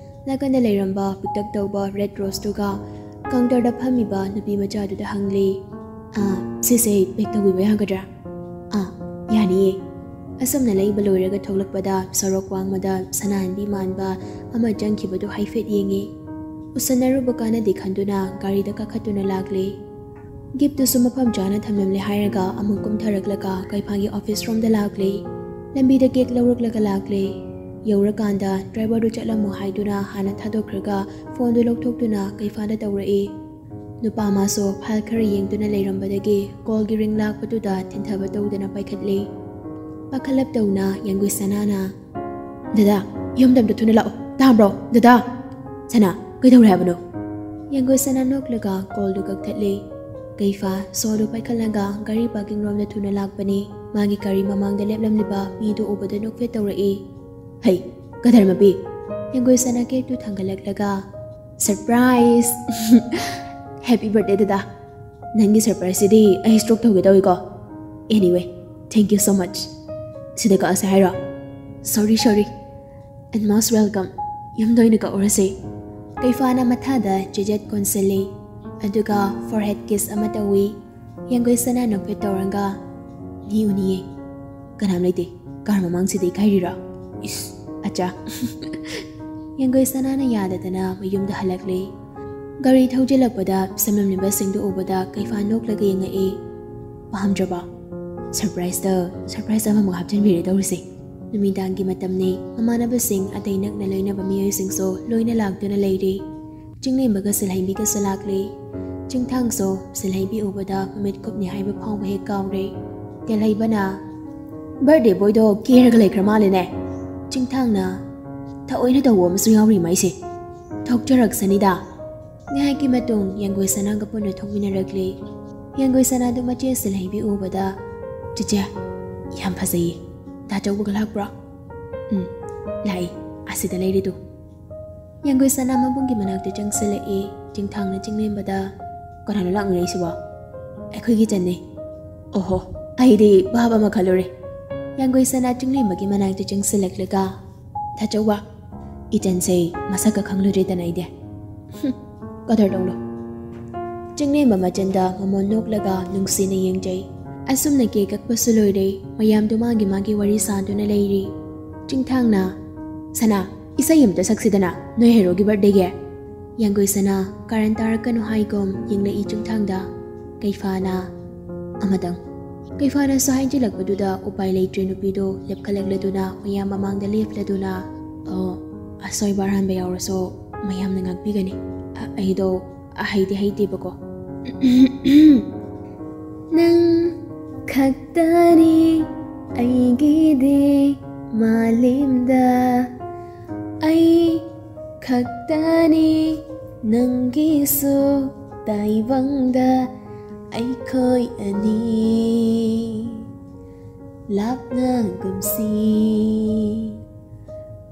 ꯅꯥꯀꯟꯗ ꯂꯩꯔꯝꯕ ꯄꯤꯛꯇꯛ ꯇꯧꯕ ꯔꯦꯗ ꯔꯣꯁꯇꯨꯒ ꯀꯥꯎꯟꯇꯔꯗ ꯐꯝꯃꯤꯕ ꯅꯨꯄꯤ ꯃꯆꯥꯗꯨꯗ ꯍꯪꯂꯤ, "ꯑꯥ, ꯁꯤꯁꯦ ꯄꯦꯛ ꯇꯧꯕꯤꯕ ꯌꯥꯒꯗ꯭ꯔꯥ?" "ꯑꯥ, ꯌꯥꯅꯤꯌꯦ꯫" ꯑꯁꯨꯝꯅ ꯂꯩꯕ ꯂꯣꯏꯔꯒ ꯊꯣꯛꯂꯛꯄꯗ ꯁꯣꯔꯣꯛ ꯋꯥꯡꯃꯗ ꯁꯅꯥꯍꯟꯕꯤ ꯃꯥꯟꯕ ꯑꯃ ꯆꯪꯈꯤꯕꯗꯨ ꯍꯥꯏꯐꯦꯠ ꯌꯦꯡꯉꯤ꯫ ꯎꯁꯟꯅꯔꯨꯕ ꯀꯥꯟꯅꯗꯦ ꯈꯟꯗꯨꯅ ꯒꯥꯔꯤꯗ ꯀꯥꯈꯠꯇꯨꯅ ꯂꯥꯛꯂꯤ꯫ ꯒꯤꯐꯇꯨꯁꯨ ꯃꯐꯝ ꯆꯥꯅ ꯊꯝꯂꯝꯂꯦ ꯍꯥꯏꯔꯒ ꯑꯃꯨꯛ ꯀꯨꯝꯊꯔꯛꯂꯒ ꯀꯩꯐꯥꯒꯤ ꯑꯣꯐꯤꯁ ꯔꯣꯝꯗ ꯂꯥꯛꯂꯦ꯫ ꯂꯝꯕꯤꯗ ꯀꯦꯛ ꯂꯧꯔꯛꯂꯒ ꯂꯥꯛꯂꯦ꯫ ꯌꯧꯔꯀꯥꯟꯗ ꯗ꯭ꯔꯥꯏꯚꯔꯗꯨ ꯆꯠꯂꯝꯃꯣ ꯍꯥꯏꯗꯨꯅ ꯍꯥꯟꯅ ꯊꯥꯗꯣꯛꯈ꯭ꯔꯒ ꯐꯣꯟꯗꯨ ꯂꯧꯊꯣꯛꯇꯨꯅ ꯀꯩꯐꯥꯗ ꯇꯧꯔꯛꯏ꯫ ꯅꯨꯄꯥ ꯃꯥꯁꯨ ꯐꯥꯏꯜ ꯈꯔ ꯌꯦꯡꯗꯨꯅ ꯂꯩꯔꯝꯕꯗꯒꯤ ꯀꯣꯜꯒꯤ ꯔꯤꯡ ꯂꯥꯛꯄꯗꯨꯗ ꯊꯤꯟꯊꯕ ꯇꯧꯗꯅ ꯄꯥꯏꯈꯠꯂꯤ꯫ ꯄꯥꯈꯠꯂꯞ ꯇꯧꯅ ꯌꯥꯡꯒꯣꯏ ꯁꯅꯥꯅ, "ꯗꯗꯥ, ꯌꯨꯝꯗ ꯑꯝꯇ ꯊꯨꯅ ꯂꯥꯛꯑꯣ, ꯇꯥꯕ꯭ꯔꯣ? ꯗꯗꯥ!" "ꯁꯅꯥ, ꯀꯩꯗꯧꯔꯦ ꯍꯥꯏꯕꯅꯣ?" ꯌꯥꯡꯒꯣꯏ ꯁꯅꯥ ꯅꯣꯛꯂꯒ ꯀꯣꯜꯗꯨ ꯀꯛꯊꯠꯂꯦ꯫ ꯀꯩꯐꯥ ꯁꯣꯗꯨ ꯄꯥꯏꯈꯠꯂꯒ ꯒꯥꯔꯤ ꯄꯥꯔꯀꯤꯡ ꯔꯣꯝꯗ ꯊꯨꯅ ꯂꯥꯛꯄꯅꯤ꯫ ꯃꯥꯒꯤ ꯒꯥꯔꯤ ꯃꯃꯥꯡꯗ ꯂꯦꯞꯂꯝꯂꯤꯕ ꯃꯤꯗꯨ ꯎꯕꯗ ꯅꯣꯛꯐꯦꯠ ꯇꯧꯔꯛꯏ꯫ "ꯍꯩ, ꯀꯗꯔ ꯃꯄꯤ!" ꯌꯥꯡꯒꯣꯏ ꯁꯅꯥ ꯀꯦꯛꯇꯨ ꯊꯥꯡꯒꯠꯂꯛꯂꯒ, "ꯁꯔꯄ꯭ꯔꯥꯏꯖ!" "ꯍꯦꯄꯤ ꯕꯔꯊꯗꯦ, ꯗꯗꯥ!" "ꯅꯪꯒꯤ ꯁꯔꯄ꯭ꯔꯥꯏꯖꯁꯤꯗꯤ ꯑꯩ ꯁ꯭ꯇ꯭ꯔꯣꯛ ꯇꯧꯒꯦ ꯇꯧꯏꯀꯣ꯫ Anyway, thank you so much꯫ ꯁꯤꯗ ꯀꯛꯑꯁꯦ ꯍꯥꯏꯔꯣ?" "ꯁꯣꯔꯤ, ꯁꯣꯔꯤ꯫ And most welcome꯫ ꯌꯨꯝꯗ ꯑꯣꯏꯅ ꯀꯛꯎꯔꯁꯦ꯫" ꯀꯩꯐꯥꯅ ꯃꯊꯥꯗ ꯆꯦꯖꯦꯠ ꯀꯣꯟꯁꯤꯜꯂꯤ꯫ ꯑꯗꯨꯒ forehead kiss ꯑꯃ ꯇꯧꯏ꯫ ꯌꯥꯡꯒꯣꯏ ꯁꯅꯥ ꯅꯣꯛꯐꯦꯠ ꯇꯧꯔꯒ, "ꯅꯤ ꯎꯅꯤꯌꯦ꯫" "ꯀꯅꯥꯝ ꯂꯩꯇꯦ꯫ ꯀꯥꯔ ꯃꯃꯥꯡꯁꯤꯗ ꯏꯀꯥꯏꯔꯤꯔꯣ? ꯏꯁ, ꯑꯆꯥ꯫" ꯌꯥꯡꯒꯣꯏ ꯁꯅꯥꯅ ꯌꯥꯗꯗꯅ ꯃꯌꯨꯝꯗ ꯍꯜꯂꯛꯂꯦ꯫ ꯒꯥꯔꯤ ꯊꯧꯖꯤꯜꯂꯛꯄꯗ ꯁꯦꯝꯂꯝꯂꯤꯕꯁꯤꯡꯗꯨ ꯎꯕꯗ ꯀꯩꯐꯥ ꯅꯣꯛꯂꯒ ꯌꯦꯡꯉꯛꯏ꯫ "ꯄꯥꯝꯗ꯭ꯔꯕ? ꯁꯔꯄ꯭ꯔꯥꯏꯖꯇ ꯁꯔꯄ꯭ꯔꯥꯏꯖ ꯑꯃꯃꯨꯛ ꯍꯥꯞꯆꯤꯟꯕꯤꯔꯦ ꯇꯧꯔꯤꯁꯦ꯫ ꯅꯨꯃꯤꯗꯥꯡꯒꯤ ꯃꯇꯝꯅꯤ, ꯃꯃꯥꯟꯅꯕꯁꯤꯡ, ꯑꯇꯩ ꯅꯛꯅ ꯂꯣꯏꯅꯕ ꯃꯤꯑꯣꯏꯁꯤꯡꯁꯨ ꯂꯣꯏꯅ ꯂꯥꯛꯇꯨꯅ ꯂꯩꯔꯤ꯫ ꯆꯤꯡꯂꯦꯝꯕꯒ ꯁꯤꯜꯍꯩꯕꯤꯒꯁꯨ ꯂꯥꯛꯂꯤ꯫ ꯆꯤꯡꯊꯥꯡꯁꯨ ꯁꯤꯜꯍꯩꯕꯤ ꯎꯕꯗ ꯃꯃꯤꯠ ꯀꯨꯞꯅꯤ ꯍꯥꯏꯕ ꯐꯥꯎꯕ ꯍꯦꯛ ꯀꯥꯎꯔꯦ꯫ ꯇꯦꯜꯍꯩꯕꯅ, "ꯕꯥꯔꯗꯦ ꯕꯣꯏꯗꯣ ꯀꯦꯔꯒ ꯂꯩꯈ꯭ꯔ ꯃꯥꯜꯂꯦꯅꯦ꯫" ꯆꯤꯡꯊꯥꯡꯅ, "ꯊꯑꯣꯏꯅ ꯇꯧꯕ ꯑꯃꯁꯨ ꯌꯥꯎꯔꯤ ꯃꯥꯏꯁꯦ꯫ ꯊꯣꯛꯆꯔꯛꯁꯅꯤꯗ꯫" ꯉꯥꯏꯍꯥꯛꯀꯤ ꯃꯇꯨꯡ ꯌꯥꯡꯒꯣꯏ ꯁꯅꯥꯒ ꯄꯨꯟꯅ ꯊꯣꯛꯃꯤꯟꯅꯔꯛꯂꯦ꯫ ꯌꯥꯡꯒꯣꯏ ꯁꯅꯥꯗꯨ ꯃꯆꯦ ꯁꯤꯜꯍꯩꯕꯤ ꯎꯕꯗ, "ꯆꯦꯆꯦ, ꯌꯥꯝ ꯐꯖꯩꯌꯦ꯫ ꯗꯥ ꯆꯧꯕꯒ ꯂꯥꯛꯄ꯭ꯔꯣ?" "ꯎꯝ, ꯂꯥꯛꯏ꯫ ꯑꯁꯤꯗ ꯂꯩꯔꯤꯗꯨ꯫" ꯌꯥꯡꯒꯣꯏ ꯁꯅꯥ ꯃꯕꯨꯡꯒꯤ ꯃꯅꯥꯛꯇ ꯆꯪꯁꯤꯜꯂꯛꯏ꯫ ꯆꯤꯡꯊꯥꯡꯅ ꯆꯤꯡꯂꯦꯝꯕꯗ, "ꯀꯅꯥꯅꯣ ꯂꯥꯛꯃꯤꯟꯅꯩꯁꯤꯕꯣ?" "ꯑꯩꯈꯣꯏꯒꯤ ꯏꯆꯟꯅꯦ꯫" "ꯑꯣꯍꯣ, ꯑꯩꯗꯤ ꯚꯥꯞ ꯑꯃ ꯈꯜꯂꯨꯔꯦ꯫" ꯌꯥꯡꯒꯣꯏ ꯁꯅꯥ ꯆꯤꯡꯂꯦꯝꯕꯒꯤ ꯃꯅꯥꯛꯇ ꯆꯪꯁꯤꯜꯂꯛꯂꯒ, "ꯗꯥ ꯆꯧꯕ, ꯏꯆꯟꯁꯦ ꯃꯁꯛꯀ ꯈꯪꯂꯨꯗ꯭ꯔꯦꯗꯅ ꯑꯩꯗꯤ꯫" "ꯍꯨꯝ, ꯀꯗꯔ ꯇꯧꯅꯨ꯫" ꯆꯤꯡꯂꯦꯝꯕ ꯃꯆꯟꯗ ꯃꯃꯣꯟ ꯅꯣꯛꯂꯒ ꯅꯨꯡꯁꯤꯅ ꯌꯦꯡꯖꯩ꯫ ꯑꯁꯨꯝꯅ ꯀꯦꯛ ꯀꯛꯄꯁꯨ ꯂꯣꯏꯔꯦ꯫ ꯃꯌꯥꯝꯗꯨ ꯃꯥꯒꯤ ꯃꯥꯒꯤ ꯋꯥꯔꯤ ꯁꯥꯗꯨꯅ ꯂꯩꯔꯤ꯫ ꯆꯤꯡꯊꯥꯡꯅ, "ꯁꯅꯥ, ꯏꯁꯩ ꯑꯃꯇ ꯁꯛꯁꯤꯗꯅ, ꯅꯣꯏ ꯍꯦꯔꯣꯒꯤ ꯕꯥꯔꯗꯦꯒꯤ꯫" ꯌꯥꯡꯒꯣꯏ ꯁꯅꯥ, ꯀꯥꯔꯟ ꯇꯥꯔꯛꯀꯅꯨ ꯍꯥꯏꯒꯨꯝ ꯌꯦꯡꯂꯛꯏ ꯆꯤꯡꯊꯥꯡꯗ꯫ ꯀꯩꯐꯥꯅ, "ꯑꯃꯇꯪ꯫" ꯀꯩꯐꯥꯅꯁꯨ ꯍꯥꯏꯖꯤꯜꯂꯛꯄꯗꯨꯗ ꯎꯄꯥꯏ ꯂꯩꯇ꯭ꯔꯦ ꯅꯨꯄꯤꯗꯣ ꯂꯦꯞꯈꯠꯂꯛꯂꯗꯨꯅ ꯃꯌꯥꯝ ꯃꯃꯥꯡꯗ ꯂꯦꯞꯂꯗꯨꯅ, "ꯑꯣ, ꯑꯁꯣꯏꯕ ꯑꯔꯥꯟꯕ ꯌꯥꯎꯔꯁꯨ ꯃꯌꯥꯝꯅ ꯉꯥꯛꯄꯤꯒꯅꯤ꯫ ꯑ-, ꯑꯩꯗꯣ ꯍꯩꯗꯤ ꯍꯩꯇꯦꯕꯀꯣ꯫" "ꯅꯪ ꯈꯛꯇꯅꯤ ꯑꯩꯒꯤ ꯗꯤ ꯃꯥꯂꯦꯝꯗ ꯑꯩ ꯈꯛꯇꯅꯤ ꯅꯪꯒꯤꯁꯨ ꯇꯥꯏꯕꯪꯗ ꯑꯩꯈꯣꯏ ꯑꯅꯤ ꯂꯥꯞꯅꯒꯨꯝꯁꯤ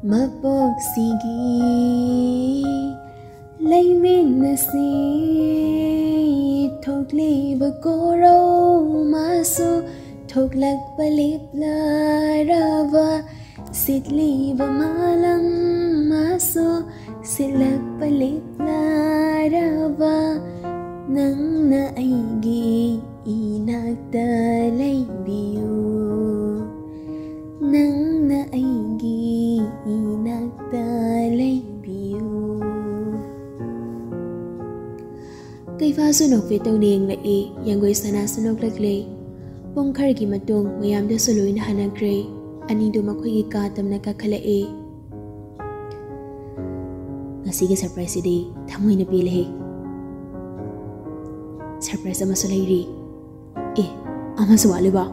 ꯃꯄꯣꯛꯁꯤꯒꯤ ꯂꯩꯃꯤꯟꯅꯁꯤ ꯊꯣꯛꯂꯤꯕ ꯀꯣꯔꯧ ꯃꯥꯁꯨ ꯊꯣꯛꯂꯛꯄ ꯂꯦꯞꯂꯔꯕ ꯁꯤꯠꯂꯤꯕ ꯃꯥꯂꯪ ꯃꯥꯁꯨ ꯁꯤꯠꯂꯛꯄ ꯂꯦꯞꯂꯔꯕ ꯅꯪꯅ ꯑꯩꯒꯤ ꯏꯅꯥꯛꯇ ꯂꯩꯕꯤꯌꯨ ꯅꯪꯅ ꯑꯩꯒꯤ ꯏꯅꯥꯛꯇ ꯂꯩꯕꯤꯌꯨ꯫ ꯀꯩꯐꯥꯁꯨ ꯅꯣꯛꯐꯦꯠ ꯇꯧꯅ ꯌꯦꯡꯂꯛꯏ, ꯌꯥꯡꯒꯣꯏ ꯁꯅꯥꯁꯨ ꯅꯣꯛꯂꯛꯂꯦ꯫ ꯄꯨꯡ ꯈꯔꯒꯤ ꯃꯇꯨꯡ ꯃꯌꯥꯝꯗꯁꯨ ꯂꯣꯏꯅ ꯍꯥꯟꯅꯈ꯭ꯔꯦ꯫ ꯑꯅꯤꯗꯨ ꯃꯈꯣꯏꯒꯤ ꯀꯥ ꯇꯝꯅ ꯀꯥꯈꯠꯂꯛꯏ꯫ ꯉꯁꯤꯒꯤ ꯁꯔꯄ꯭ꯔꯥꯏꯖꯁꯤꯗꯤ ꯊꯃꯣꯏꯅ ꯄꯦꯜꯂꯦꯍꯦ꯫ ꯁꯔꯄ꯭ꯔꯥꯏꯖ ꯑꯃꯁꯨ ꯂꯩꯔꯤ꯫ ꯑꯦ, ꯑꯃꯁꯨ ꯋꯥꯠꯂꯤꯕ?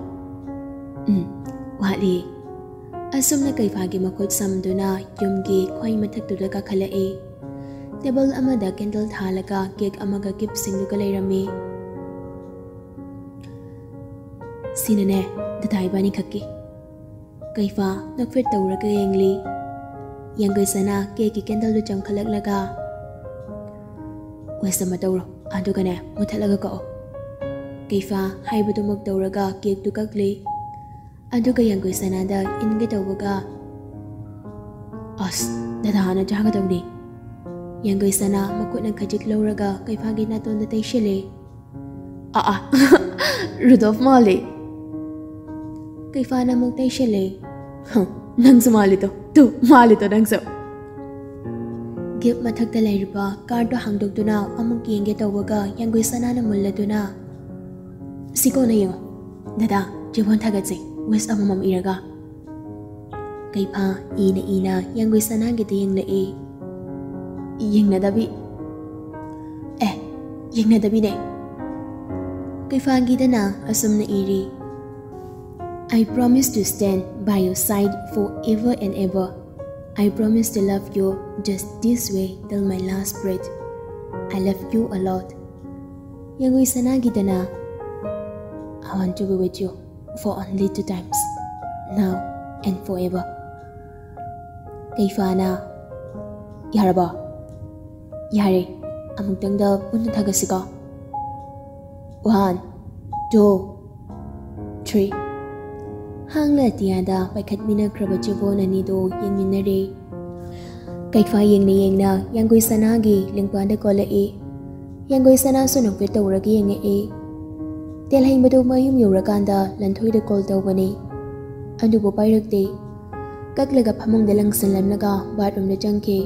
ꯎꯝ, ꯋꯥꯠꯂꯤ꯫ ꯑꯁꯨꯝꯅ ꯀꯩꯐꯥꯒꯤ ꯃꯈꯨꯠ ꯁꯝꯗꯨꯅ ꯌꯨꯝꯒꯤ ꯈ꯭ꯋꯥꯏ ꯃꯊꯛꯇꯨꯗ ꯀꯥꯈꯠꯂꯛꯏ꯫ ꯇꯦꯕꯜ ꯑꯃꯗ ꯀꯦꯟꯗꯜ ꯊꯥꯜꯂꯒ ꯀꯦꯛ ꯑꯃꯒ ꯒꯤꯐꯁꯤꯡꯗꯨꯒ ꯂꯩꯔꯝꯃꯤ꯫ ꯁꯤꯅꯅꯦ, ꯗꯗꯥ ꯏꯕꯥꯅꯤꯈꯛꯀꯤ꯫ ꯀꯩꯐꯥ ꯅꯣꯛꯐꯦꯠ ꯇꯧꯔꯒ ꯌꯦꯡꯂꯤ꯫ ꯌꯥꯡꯒꯣꯏ ꯁꯅꯥ ꯀꯦꯛꯀꯤ ꯀꯦꯟꯗꯜꯗꯨ ꯆꯪꯈꯠꯂꯛꯂꯒ, "ꯋꯦꯁ ꯑꯃ ꯇꯧꯔꯣ, ꯑꯗꯨꯒꯅꯦ ꯃꯨꯊꯠꯂꯒ ꯀꯛꯑꯣ꯫" ꯀꯩꯐꯥ ꯍꯥꯏꯕꯗꯨꯃꯛ ꯇꯧꯔꯒ ꯀꯦꯛꯇꯨ ꯀꯛꯂꯤ꯫ ꯑꯗꯨꯒ ꯌꯥꯡꯒꯣꯏ ꯁꯅꯥꯗ ꯏꯟꯒꯦ ꯇꯧꯕꯒ, "ꯑꯁ, ꯗꯗꯥꯅ ꯆꯥꯒꯗꯧꯅꯤ꯫" ꯌꯥꯡꯒꯣꯏ ꯁꯅꯥ ꯃꯈꯨꯠꯅ ꯈꯖꯤꯛ ꯂꯧꯔꯒ ꯀꯩꯐꯥꯒꯤ ꯅꯥꯇꯣꯟꯗ ꯇꯩꯁꯤꯜꯂꯤ꯫ "ꯑꯥ, ꯑꯥ, ꯔꯨꯗꯣꯜꯐ ꯃꯥꯜꯂꯤ꯫" ꯀꯩꯐꯥꯅ ꯑꯃꯨꯛ ꯇꯩꯁꯤꯜꯂꯤ꯫ "ꯍ, ꯅꯪꯁꯨ ꯃꯥꯜꯂꯤꯗꯣ, ꯇꯨ, ꯃꯥꯜꯂꯤꯗꯣ ꯅꯪꯁꯨ꯫" ꯒꯤꯐ ꯃꯊꯛꯇ ꯂꯩꯔꯤꯕ ꯀꯥꯔꯗꯇꯣ ꯍꯥꯡꯗꯣꯛꯇꯨꯅ ꯑꯃꯨꯛ ꯌꯦꯡꯒꯦ ꯇꯧꯕꯒ ꯌꯥꯡꯒꯣꯏ ꯁꯅꯥꯅ ꯃꯨꯜꯂꯗꯨꯅ, "ꯁꯤ ꯀꯣꯟꯅ ꯌꯦꯡꯉꯣ꯫ ꯗꯗꯥ, ꯆꯦꯕꯣꯟ ꯊꯥꯒꯠꯁꯦ, ꯋꯤꯁ ꯑꯃꯃꯝ ꯏꯔꯒ꯫" ꯀꯩꯐꯥ ꯏꯅ ꯏꯅ ꯌꯥꯡꯒꯣꯏ ꯁꯅꯥꯒꯤꯗ ꯌꯦꯡꯂꯛꯏ꯫ ꯌꯦꯡꯅꯗꯕꯤ꯫ ꯑꯦ, ꯌꯦꯡꯅꯗꯕꯤꯅꯦ꯫ ꯀꯩꯐꯥꯒꯤꯗꯅ ꯑꯁꯨꯝꯅ ꯏꯔꯤ꯫ I promise to stand by your side forever and ever. I promise to love you just this way till my last breath. I love you a lot. ꯌꯥꯡꯒꯣꯏ ꯁꯅꯥꯒꯤꯗꯅ, I want to be with you for only two times, now and forever. ꯀꯩꯐꯥꯅ, ꯌꯥꯔꯕꯣ? ꯌꯥꯔꯦ, ꯑꯃꯨꯛꯇꯪꯗ ꯄꯨꯟꯅ ꯊꯥꯒꯠꯁꯤꯀꯣ꯫ One, two, three. ꯍꯥꯡꯂ ꯑꯇꯤꯌꯥꯗ ꯄꯥꯏꯈꯠꯃꯤꯟꯅꯈ꯭ꯔꯕ ꯆꯦꯕꯣꯟ ꯑꯅꯤꯗꯣ ꯌꯦꯡꯃꯤꯟꯅꯔꯦ꯫ ꯀꯩꯐꯥ ꯌꯦꯡꯅ ꯌꯦꯡꯅ ꯌꯥꯡꯒꯣꯏ ꯁꯅꯥꯒꯤ ꯂꯦꯡꯕꯥꯟꯗ ꯀꯣꯜꯂꯛꯏ꯫ ꯌꯥꯡꯒꯣꯏ ꯁꯅꯥꯁꯨ ꯅꯣꯛꯐꯦꯠ ꯇꯧꯔꯒ ꯌꯦꯡꯉꯛꯏ꯫ ꯇꯦꯜꯍꯩꯕꯗꯨ ꯃꯌꯨꯝ ꯌꯧꯔꯀꯥꯟꯗ ꯂꯟꯊꯣꯏꯗ ꯀꯣꯜ ꯇꯧꯕꯅꯤ, ꯑꯗꯨꯕꯨ ꯄꯥꯏꯔꯛꯇꯦ꯫ ꯀꯛꯂꯒ ꯐꯃꯨꯡꯗ ꯂꯪꯁꯤꯜꯂꯝꯂꯒ ꯕꯥꯠꯔꯨꯝꯗ ꯆꯪꯈꯤ꯫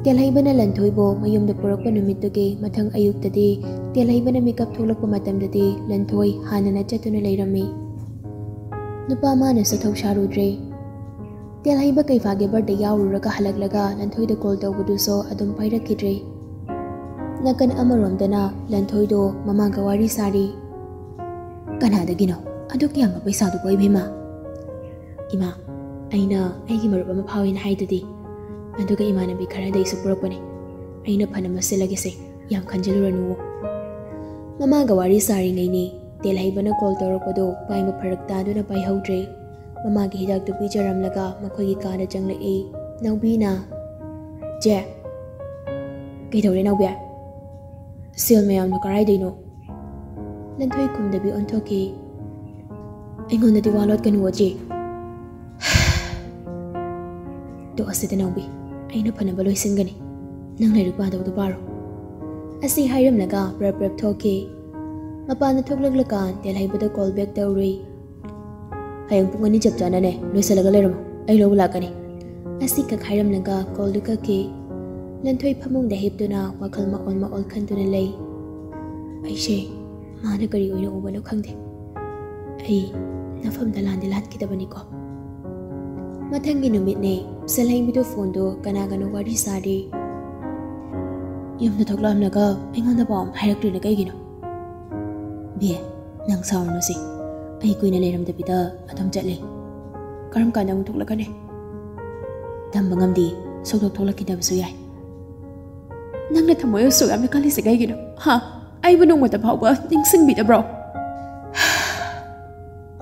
ꯇꯦꯜꯍꯩꯕꯅ ꯂꯟꯊꯣꯏꯕꯨ ꯃꯌꯨꯝꯗ ꯄꯨꯔꯛꯄ ꯅꯨꯃꯤꯠꯇꯨꯒꯤ ꯃꯊꯪ ꯑꯌꯨꯛꯇꯗꯤ ꯇꯦꯜꯍꯩꯕꯅ ꯃꯤꯀꯞ ꯊꯣꯛꯂꯛꯄ ꯃꯇꯝꯗꯗꯤ ꯂꯟꯊꯣꯏ ꯍꯥꯟꯅꯅ ꯆꯠꯇꯨꯅ ꯂꯩꯔꯝꯃꯤ꯫ ꯅꯨꯄꯥ ꯃꯥꯅꯁꯨ ꯊꯧꯁꯥꯔꯨꯗ꯭ꯔꯦ꯫ ꯇꯦꯜꯍꯩꯕ ꯀꯩꯐꯥꯒꯤ ꯕꯥꯔꯗꯦ ꯌꯥꯎꯔꯨꯔꯒ ꯍꯜꯂꯛꯂꯒ ꯂꯟꯊꯣꯏꯗ ꯀꯣꯜ ꯇꯧꯕꯗꯨꯁꯨ ꯑꯗꯨꯝ ꯄꯥꯏꯔꯛꯈꯤꯗ꯭ꯔꯦ꯫ ꯅꯥꯀꯟ ꯑꯃꯔꯣꯝꯗꯅ ꯂꯟꯊꯣꯏꯗꯣ ꯃꯃꯥꯒ ꯋꯥꯔꯤ ꯁꯥꯔꯤ꯫ "ꯀꯅꯥꯗꯒꯤꯅꯣ ꯑꯗꯨꯛ ꯌꯥꯝꯕ ꯄꯩꯁꯥꯗꯨꯕꯣ, ꯏꯕꯦꯝꯃ?" "ꯏꯃꯥ, ꯑꯩꯅ ꯑꯩꯒꯤ ꯃꯔꯨꯞ ꯑꯃ ꯐꯥꯎꯏꯅ ꯍꯥꯏꯗꯨꯗꯤ, ꯑꯗꯨꯒ ꯏꯃꯥꯟꯅꯕꯤ ꯈꯔꯗꯩꯁꯨ ꯄꯨꯔꯛꯄꯅꯦ꯫ ꯑꯩꯅ ꯐꯅꯕ ꯁꯤꯜꯂꯒꯦꯁꯦ, ꯌꯥꯝ ꯈꯟꯖꯤꯜꯂꯨꯔꯅꯨꯋꯣ꯫" ꯃꯃꯥꯒ ꯋꯥꯔꯤ ꯁꯥꯔꯤꯉꯩꯅꯤ ꯇꯦꯜꯍꯩꯕꯅ ꯀꯣꯜ ꯇꯧꯔꯛꯄꯗꯣ ꯄꯥꯏꯕ ꯐꯔꯛ ꯇꯥꯗꯨꯅ ꯄꯥꯏꯍꯧꯗ꯭ꯔꯦ꯫ ꯃꯃꯥꯒꯤ ꯍꯤꯗꯥꯛꯇꯨ ꯄꯤꯖꯔꯝꯂꯒ ꯃꯈꯣꯏꯒꯤ ꯀꯥꯗ ꯆꯪꯂꯛꯏ꯫ ꯅꯥꯎꯕꯤꯅ, "ꯆꯦ꯫" "ꯀꯩꯗꯧꯔꯦ ꯅꯥꯎꯕꯤ?" "ꯁꯦꯜ ꯃꯌꯥꯝꯗꯣ ꯀꯔꯥꯏꯗꯩꯅꯣ?" ꯂꯟꯊꯣꯏ ꯈꯨꯝꯗꯕꯤ ꯑꯣꯟꯊꯣꯛꯈꯤ꯫ "ꯑꯩꯉꯣꯟꯗꯗꯤ ꯋꯥ ꯂꯣꯠꯀꯅꯨꯋꯣ ꯆꯦ꯫" "ꯇꯣꯛꯑꯁꯤꯗ ꯅꯥꯎꯕꯤ, ꯑꯩꯅ ꯐꯅꯕ ꯂꯣꯏꯁꯤꯟꯒꯅꯤ꯫ ꯅꯪ ꯂꯥꯏꯔꯤꯛ ꯄꯥꯗꯧꯗꯣ ꯄꯥꯔꯣ꯫" ꯑꯁꯤ ꯍꯥꯏꯔꯝꯂꯒ ꯄ꯭ꯔꯞ ꯄ꯭ꯔꯞ ꯊꯣꯛꯈꯤ꯫ ꯃꯄꯥꯟꯗ ꯊꯣꯛꯂꯛꯂꯀꯥꯟ ꯇꯦꯜꯍꯩꯕꯗ ꯀꯣꯜ ꯕꯦꯛ ꯇꯧꯔꯨꯏ꯫ "ꯍꯌꯦꯡ ꯄꯨꯡ ꯑꯅꯤ ꯆꯞ ꯆꯥꯅꯅꯦ, ꯂꯣꯏꯁꯤꯜꯂꯒ ꯂꯩꯔꯝꯃꯣ, ꯑꯩ ꯂꯧꯕ ꯂꯥꯛꯀꯅꯤ꯫" ꯑꯁꯤ ꯈꯛ ꯍꯥꯏꯔꯝꯂꯒ ꯀꯣꯜꯗꯨ ꯀꯛꯈꯤ꯫ ꯂꯟꯊꯣꯏ ꯐꯃꯨꯡꯗ ꯍꯤꯞꯇꯨꯅ ꯋꯥꯈꯜ ꯃꯑꯣꯟ ꯃꯑꯣꯟ ꯈꯟꯗꯨꯅ ꯂꯩ꯫ "ꯑꯩꯁꯦ ꯃꯥꯅ ꯀꯔꯤ ꯑꯣꯏꯅ ꯎꯕꯅꯣ ꯈꯪꯗꯦ꯫ ꯑꯩ ꯅꯐꯝꯗ ꯂꯥꯟꯗꯤ ꯂꯥꯟꯈꯤꯗꯕꯅꯤꯀꯣ꯫" ꯃꯊꯪꯒꯤ ꯅꯨꯃꯤꯠꯅꯦ, ꯁꯦꯜꯍꯩꯕꯤꯗꯨ ꯐꯣꯟꯗꯣ ꯀꯅꯥꯒꯅꯣ ꯋꯥꯔꯤ ꯁꯥꯔꯤ꯫ "ꯌꯨꯝꯗ ꯊꯣꯛꯂꯛꯑꯝꯂꯒ ꯑꯩꯉꯣꯟꯗ ꯄꯥꯎ ꯑꯃ ꯍꯥꯏꯔꯛꯇ꯭ꯔꯤꯅ ꯀꯩꯒꯤꯅꯣ?" "ꯕꯦ, ꯅꯪ ꯁꯥꯎꯔꯨꯅꯨꯁꯦ꯫ ꯑꯩ ꯀꯨꯏꯅ ꯂꯩꯔꯝꯗꯕꯤꯗ ꯑꯗꯨꯝ ꯆꯠꯂꯦ꯫ ꯀꯔꯝ ꯀꯥꯟꯗ ꯑꯃꯨꯛ ꯊꯣꯛꯂꯛꯀꯅꯤ? ꯇꯝꯕ ꯉꯝꯗꯦ, ꯁꯨꯛꯊꯣꯛ ꯊꯣꯛꯂꯛꯈꯤꯗꯕꯁꯨ ꯌꯥꯏ꯫ ꯅꯪꯅ ꯊꯃꯣꯏ ꯑꯁꯨꯛ ꯌꯥꯝꯅ ꯀꯜꯂꯤꯁꯦ ꯀꯩꯒꯤꯅꯣ? ꯍꯥ? ꯑꯩꯕꯨ ꯅꯣꯡꯃꯇ ꯐꯥꯎꯕ ꯅꯤꯡꯁꯤꯡꯕꯤꯗꯕ꯭ꯔꯣ?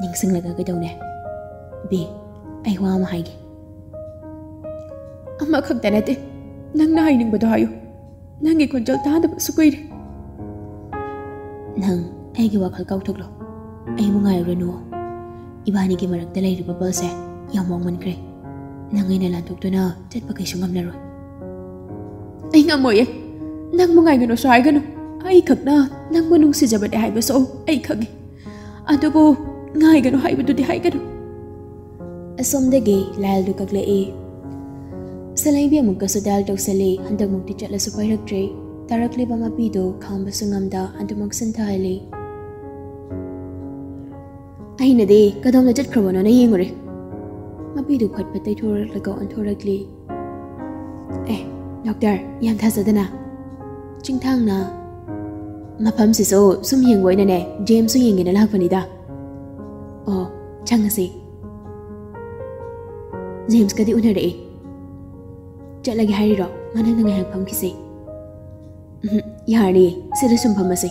ꯅꯤꯡꯁꯤꯡꯂꯒ ꯀꯩꯗꯧꯅꯦ? ꯕꯤ, ꯑꯩ ꯋꯥ ꯑꯃ ꯍꯥꯏꯒꯦ꯫ ꯑꯃꯈꯛꯇ ꯅꯠꯇꯦ, ꯅꯪꯅ ꯍꯥꯏꯅꯤꯡꯕꯗꯣ ꯍꯥꯏꯌꯨ꯫ ꯅꯪꯒꯤ ꯈꯣꯟꯖꯦꯜ ꯇꯥꯗꯕꯁꯨ ꯀꯨꯏꯔꯦ꯫ ꯅꯪ ꯑꯩꯒꯤ ꯋꯥꯈꯜ ꯀꯥꯎꯊꯣꯛꯂꯣ꯫ ꯑꯩꯕꯨ ꯉꯥꯏꯔꯨꯔꯅꯨ꯫ ꯏꯕꯥꯅꯤꯒꯤ ꯃꯔꯛꯇ ꯂꯩꯔꯤꯕ ꯕꯜꯁꯦ ꯌꯥꯝ ꯋꯥꯡꯃꯟꯈ꯭ꯔꯦ꯫ ꯅꯪ ꯑꯩꯅ ꯂꯥꯟꯊꯣꯛꯇꯨꯅ ꯆꯠꯄ ꯀꯩꯁꯨ ꯉꯝꯂꯔꯣꯏ꯫ ꯑꯩ ꯉꯝꯃꯣꯏꯌꯦ꯫ ꯅꯪꯕꯨ ꯉꯥꯏꯒꯅꯨꯁꯨ ꯍꯥꯏꯒꯅꯨ꯫ ꯑꯩ ꯈꯛꯅ ꯅꯪꯕꯨ ꯅꯨꯡꯁꯤꯖꯕꯅꯦ ꯍꯥꯏꯕꯁꯨ ꯑꯩ ꯈꯪꯉꯤ꯫ ꯑꯗꯨꯕꯨ ꯉꯥꯏꯒꯅꯨ ꯍꯥꯏꯕꯗꯨꯗꯤ ꯍꯥꯏꯒꯅꯨ꯫ ꯑꯁꯣꯝꯗꯒꯤ ꯂꯥꯏꯜꯗꯨ ꯀꯛꯂꯛꯏ꯫ ꯁꯂꯩꯕꯤ ꯑꯃꯨꯛꯀꯁꯨ ꯗꯥꯏꯜ ꯇꯧꯁꯜꯂꯤ꯫ ꯍꯟꯗꯛꯃꯨꯛꯇꯤ ꯆꯠꯂꯁꯨ ꯄꯥꯏꯔꯛꯇ꯭ꯔꯦ꯫ ꯇꯥꯔꯛꯂꯤꯕ ꯃꯄꯤꯗꯨ ꯈꯥꯝꯕꯁꯨ ꯉꯝꯗ ꯑꯗꯨꯃꯛ ꯁꯤꯟꯊꯍꯜꯂꯤ꯫ ꯑꯩꯅꯗꯤ ꯀꯗꯣꯝꯗ ꯆꯠꯈ꯭ꯔꯕꯅꯣꯅ ꯌꯦꯡꯉꯨꯔꯦ꯫ ꯃꯄꯤꯗꯨ ꯐꯠ ꯐꯠ ꯇꯩꯊꯣꯔꯛꯂꯒ ꯑꯣꯟꯊꯣꯔꯛꯂꯤ꯫ ꯑꯦ, ꯗꯣꯛꯇꯔ, ꯌꯥꯝ ꯊꯥꯖꯗꯅ꯫ ꯆꯤꯡꯊꯥꯡꯅ, ꯃꯐꯝꯁꯤꯁꯨ ꯁꯨꯝ ꯌꯦꯡꯕ ꯑꯣꯏꯅꯅꯦ, ꯖꯦꯝꯁꯁꯨ ꯌꯦꯡꯒꯦꯅ ꯂꯥꯛꯄꯅꯤꯗ꯫ ꯑꯣ, ꯆꯪꯉꯁꯤ꯫ ꯖꯦꯝꯁꯀꯗꯤ ꯎꯅꯔꯛꯑꯦ꯫ ꯆꯠꯂꯒꯦ ꯍꯥꯏꯔꯤꯔꯣ? ꯃꯅꯨꯡꯗ ꯉꯥꯏꯍꯥꯛ ꯐꯝꯈꯤꯁꯦ꯫ ꯎꯝ, ꯌꯥꯔꯅꯤꯌꯦ, ꯁꯤꯗ ꯁꯨꯝ ꯐꯝꯃꯁꯦ꯫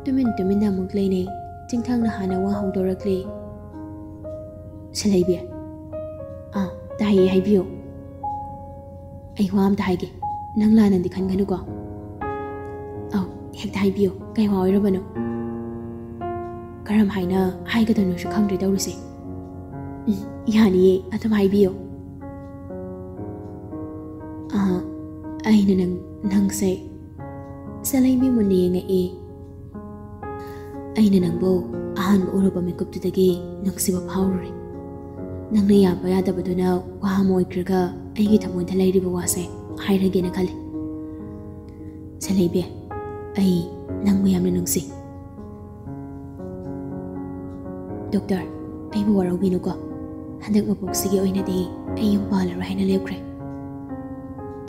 ꯇꯨꯃꯤꯟ ꯇꯨꯃꯤꯟꯅ ꯑꯃꯨꯛ ꯂꯩꯅꯩ꯫ ꯆꯤꯡꯊꯥꯡꯅ ꯍꯥꯟꯅ ꯋꯥ ꯍꯧꯗꯣꯔꯛꯂꯤ꯫ ꯁꯂꯩꯕꯤ꯫ ꯑꯥ, ꯇꯥꯏꯌꯦ, ꯍꯥꯏꯕꯤꯌꯨ꯫ ꯑꯩ ꯋꯥ ꯑꯝꯇ ꯍꯥꯏꯒꯦ, ꯅꯪ ꯂꯥꯟꯅꯗꯤ ꯈꯟꯒꯅꯨꯀꯣ꯫ ꯑꯧ, ꯍꯦꯛꯇ ꯍꯥꯏꯕꯤꯌꯨ, ꯀꯩ ꯋꯥ ꯑꯣꯏꯔꯕꯅꯣ? ꯀꯔꯝ ꯍꯥꯏꯅ ꯍꯥꯏꯒꯗꯣꯏꯅꯣꯁꯨ ꯈꯪꯗ꯭ꯔꯦ ꯇꯧꯔꯤꯁꯦ꯫ ꯎꯝ, ꯌꯥꯅꯤꯌꯦ, ꯑꯗꯨꯝ ꯍꯥꯏꯕꯤꯌꯨ꯫ ꯑꯥ, ꯑꯩꯅ ꯅꯪ, ꯅꯪꯁꯦ꯫ ꯁꯂꯩꯕꯤ ꯃꯨꯟꯅ ꯌꯦꯡꯉꯛꯏ꯫ ꯑꯩꯅ ꯅꯪꯕꯨ ꯑꯍꯥꯟꯕ ꯎꯔꯨꯕ ꯃꯤꯀꯨꯞꯇꯨꯗꯒꯤ ꯅꯨꯡꯁꯤꯕ ꯐꯥꯎꯔꯨꯔꯦ꯫ ꯅꯪꯅ ꯌꯥꯕ ꯌꯥꯗꯕꯗꯨꯅ ꯋꯥ ꯑꯃ ꯑꯣꯏꯈ꯭ꯔꯒ ꯑꯩꯒꯤ ꯊꯃꯣꯏꯗ ꯂꯩꯔꯤꯕ ꯋꯥꯁꯦ ꯍꯥꯏꯔꯒꯦꯅ ꯈꯜꯂꯤ꯫ ꯁꯂꯩꯕꯤ, ꯑꯩ ꯅꯪꯕꯨ ꯌꯥꯝꯅ ꯅꯨꯡꯁꯤ꯫ ꯗꯣꯛꯇꯔ, ꯑꯩꯕꯨ ꯋꯥꯔꯧꯕꯤꯅꯨꯀꯣ꯫ ꯍꯟꯗꯛ ꯃꯄꯣꯛꯁꯤꯒꯤ ꯑꯣꯏꯅꯗꯤ ꯑꯩ ꯌꯨꯝ ꯄꯥꯜꯂꯔꯣꯏ ꯍꯥꯏꯅ ꯂꯦꯞꯈ꯭ꯔꯦ꯫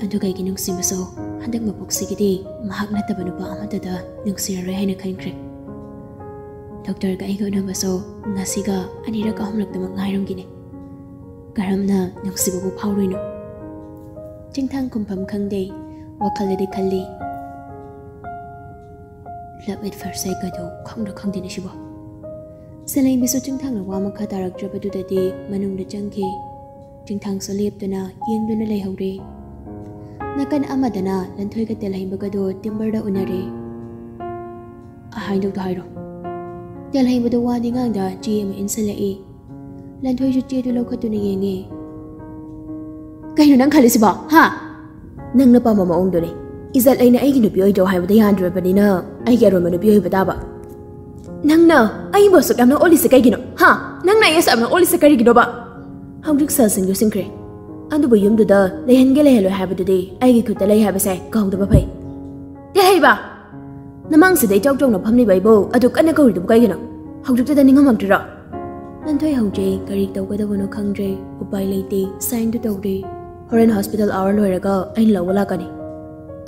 ꯑꯗꯨꯒ ꯑꯩꯒꯤ ꯅꯨꯡꯁꯤꯕꯁꯨ ꯍꯟꯗꯛ ꯃꯄꯣꯛꯁꯤꯒꯤꯗꯤ ꯃꯍꯥꯛ ꯅꯠꯇꯕ ꯅꯨꯄꯥ ꯑꯃꯠꯇꯗ ꯅꯨꯡꯁꯤꯔꯔꯣꯏ ꯍꯥꯏꯅ ꯈꯟꯈ꯭ꯔꯦ꯫ ꯗꯣꯛꯇꯔꯒ ꯑꯩꯒ ꯎꯅꯕꯁꯨ ꯉꯁꯤꯒ ꯑꯅꯤꯔꯛ ꯑꯍꯨꯝꯂꯛꯇꯃꯛ ꯉꯥꯏꯔꯝꯒꯤꯅꯤ꯫ ꯀꯔꯝꯅ ꯅꯨꯡꯁꯤꯕꯕꯨ ꯐꯥꯎꯔꯣꯏꯅꯣ? ꯆꯤꯡꯊꯥꯡ ꯈꯨꯝꯐꯝ ꯈꯪꯗꯦ꯫ ꯋꯥꯈꯜꯗꯗꯤ ꯈꯜꯂꯤ, "Love at first sight ꯀꯗꯣ ꯈꯪꯗ꯭ꯔꯥ ꯈꯪꯗꯦꯅꯦ ꯁꯤꯕꯣ?" ꯁꯦꯂꯩꯕꯤꯁꯨ ꯆꯤꯡꯊꯥꯡꯅ ꯋꯥ ꯃꯈꯥ ꯇꯥꯔꯛꯇ꯭ꯔꯕꯗꯨꯗꯗꯤ ꯃꯅꯨꯡꯗ ꯆꯪꯈꯤ꯫ ꯆꯤꯡꯊꯥꯡꯁꯨ ꯂꯦꯞꯇꯨꯅ ꯌꯦꯡꯗꯨꯅ ꯂꯩꯍꯧꯔꯦ꯫ ꯅꯥꯀꯟ ꯑꯃꯗꯅ ꯂꯟꯊꯣꯏꯒ ꯇꯦꯜꯍꯩꯕꯒꯗꯣ ꯇꯤꯝꯕꯔꯗ ꯎꯅꯔꯦ꯫ "ꯍꯥꯏꯗꯧꯗꯣ ꯍꯥꯏꯔꯣ꯫" ꯇꯦꯜꯍꯩꯕꯗꯣ ꯋꯥꯗꯤ ꯉꯥꯡꯗ ꯆꯦ ꯑꯃ ꯏꯟꯁꯤꯜꯂꯛꯏ꯫ ꯂꯟꯊꯣꯏꯁꯨ ꯆꯦꯗꯨ ꯂꯧꯈꯠꯇꯨꯅ ꯌꯦꯡꯉꯤ꯫ "ꯀꯩꯅꯣ ꯅꯪ ꯈꯜꯂꯤꯁꯤꯕꯣ, ꯍꯥ? ꯅꯪꯅ ꯄꯥꯝꯕ ꯃꯑꯣꯡꯗꯨꯅꯤ꯫ ꯏꯖꯠ ꯂꯩꯅ ꯑꯩꯒꯤ ꯅꯨꯄꯤ ꯑꯣꯏꯗ꯭ꯔꯣ ꯍꯥꯏꯕꯗ ꯌꯥꯟꯗ꯭ꯔꯕꯅꯤꯅ ꯑꯩꯒꯤ ꯑꯔꯣꯟꯕ ꯅꯨꯄꯤ ꯑꯣꯏꯕ ꯇꯥꯕ꯫ ꯅꯪꯅ ꯑꯩꯕꯨ ꯑꯁꯨꯛ ꯌꯥꯝꯅ ꯑꯣꯠꯂꯤꯁꯦ ꯀꯩꯒꯤꯅꯣ, ꯍꯥ? ꯅꯪꯅ ꯑꯩ ꯑꯁꯨꯛ ꯌꯥꯝꯅ ꯑꯣꯠꯂꯤꯁꯦ ꯀꯔꯤꯒꯤꯅꯣꯕ?" ꯍꯧꯖꯤꯛ ꯁꯦꯜꯁꯤꯡꯗꯨ ꯁꯤꯡꯈ꯭ꯔꯦ꯫ ꯑꯗꯨꯕꯨ ꯌꯨꯝꯗꯨꯗ ꯂꯩꯍꯟꯒꯦ ꯂꯩꯍꯜꯂꯣꯏ ꯍꯥꯏꯕꯗꯨꯗꯤ ꯑꯩꯒꯤ ꯈꯨꯠꯇ ꯂꯩ ꯍꯥꯏꯕꯁꯦ ꯀꯥꯎꯗꯕ ꯐꯩ꯫ ꯇꯦꯜꯍꯩꯕ! ꯅꯃꯥꯡꯁꯤꯗ ꯏꯆꯧ ꯆꯧꯅ ꯐꯝꯂꯤꯕ ꯑꯩꯕꯨ ꯑꯗꯨ ꯀꯟꯅ ꯀꯧꯔꯤꯗꯨꯕꯨ ꯀꯩꯒꯤꯅꯣ? ꯍꯧꯖꯤꯛꯇꯗ ꯅꯤꯡꯉꯝꯃꯛꯇ꯭ꯔꯤꯔꯣ? ꯂꯟꯊꯣꯏ ꯍꯧꯖꯤꯛ ꯀꯔꯤ ꯇꯧꯒꯗꯕꯅꯣ ꯈꯪꯗ꯭ꯔꯦ꯫ ꯎꯄꯥꯏ ꯂꯩꯇꯦ꯫ ꯁꯥꯏꯟꯗꯨ ꯇꯧꯔꯦ꯫ ꯍꯣꯔꯦꯟ ꯍꯣꯁꯄꯤꯇꯥꯜ ꯑꯋꯥꯔ ꯂꯣꯏꯔꯒ ꯑꯩꯅ ꯂꯧꯕ ꯂꯥꯛꯀꯅꯤ꯫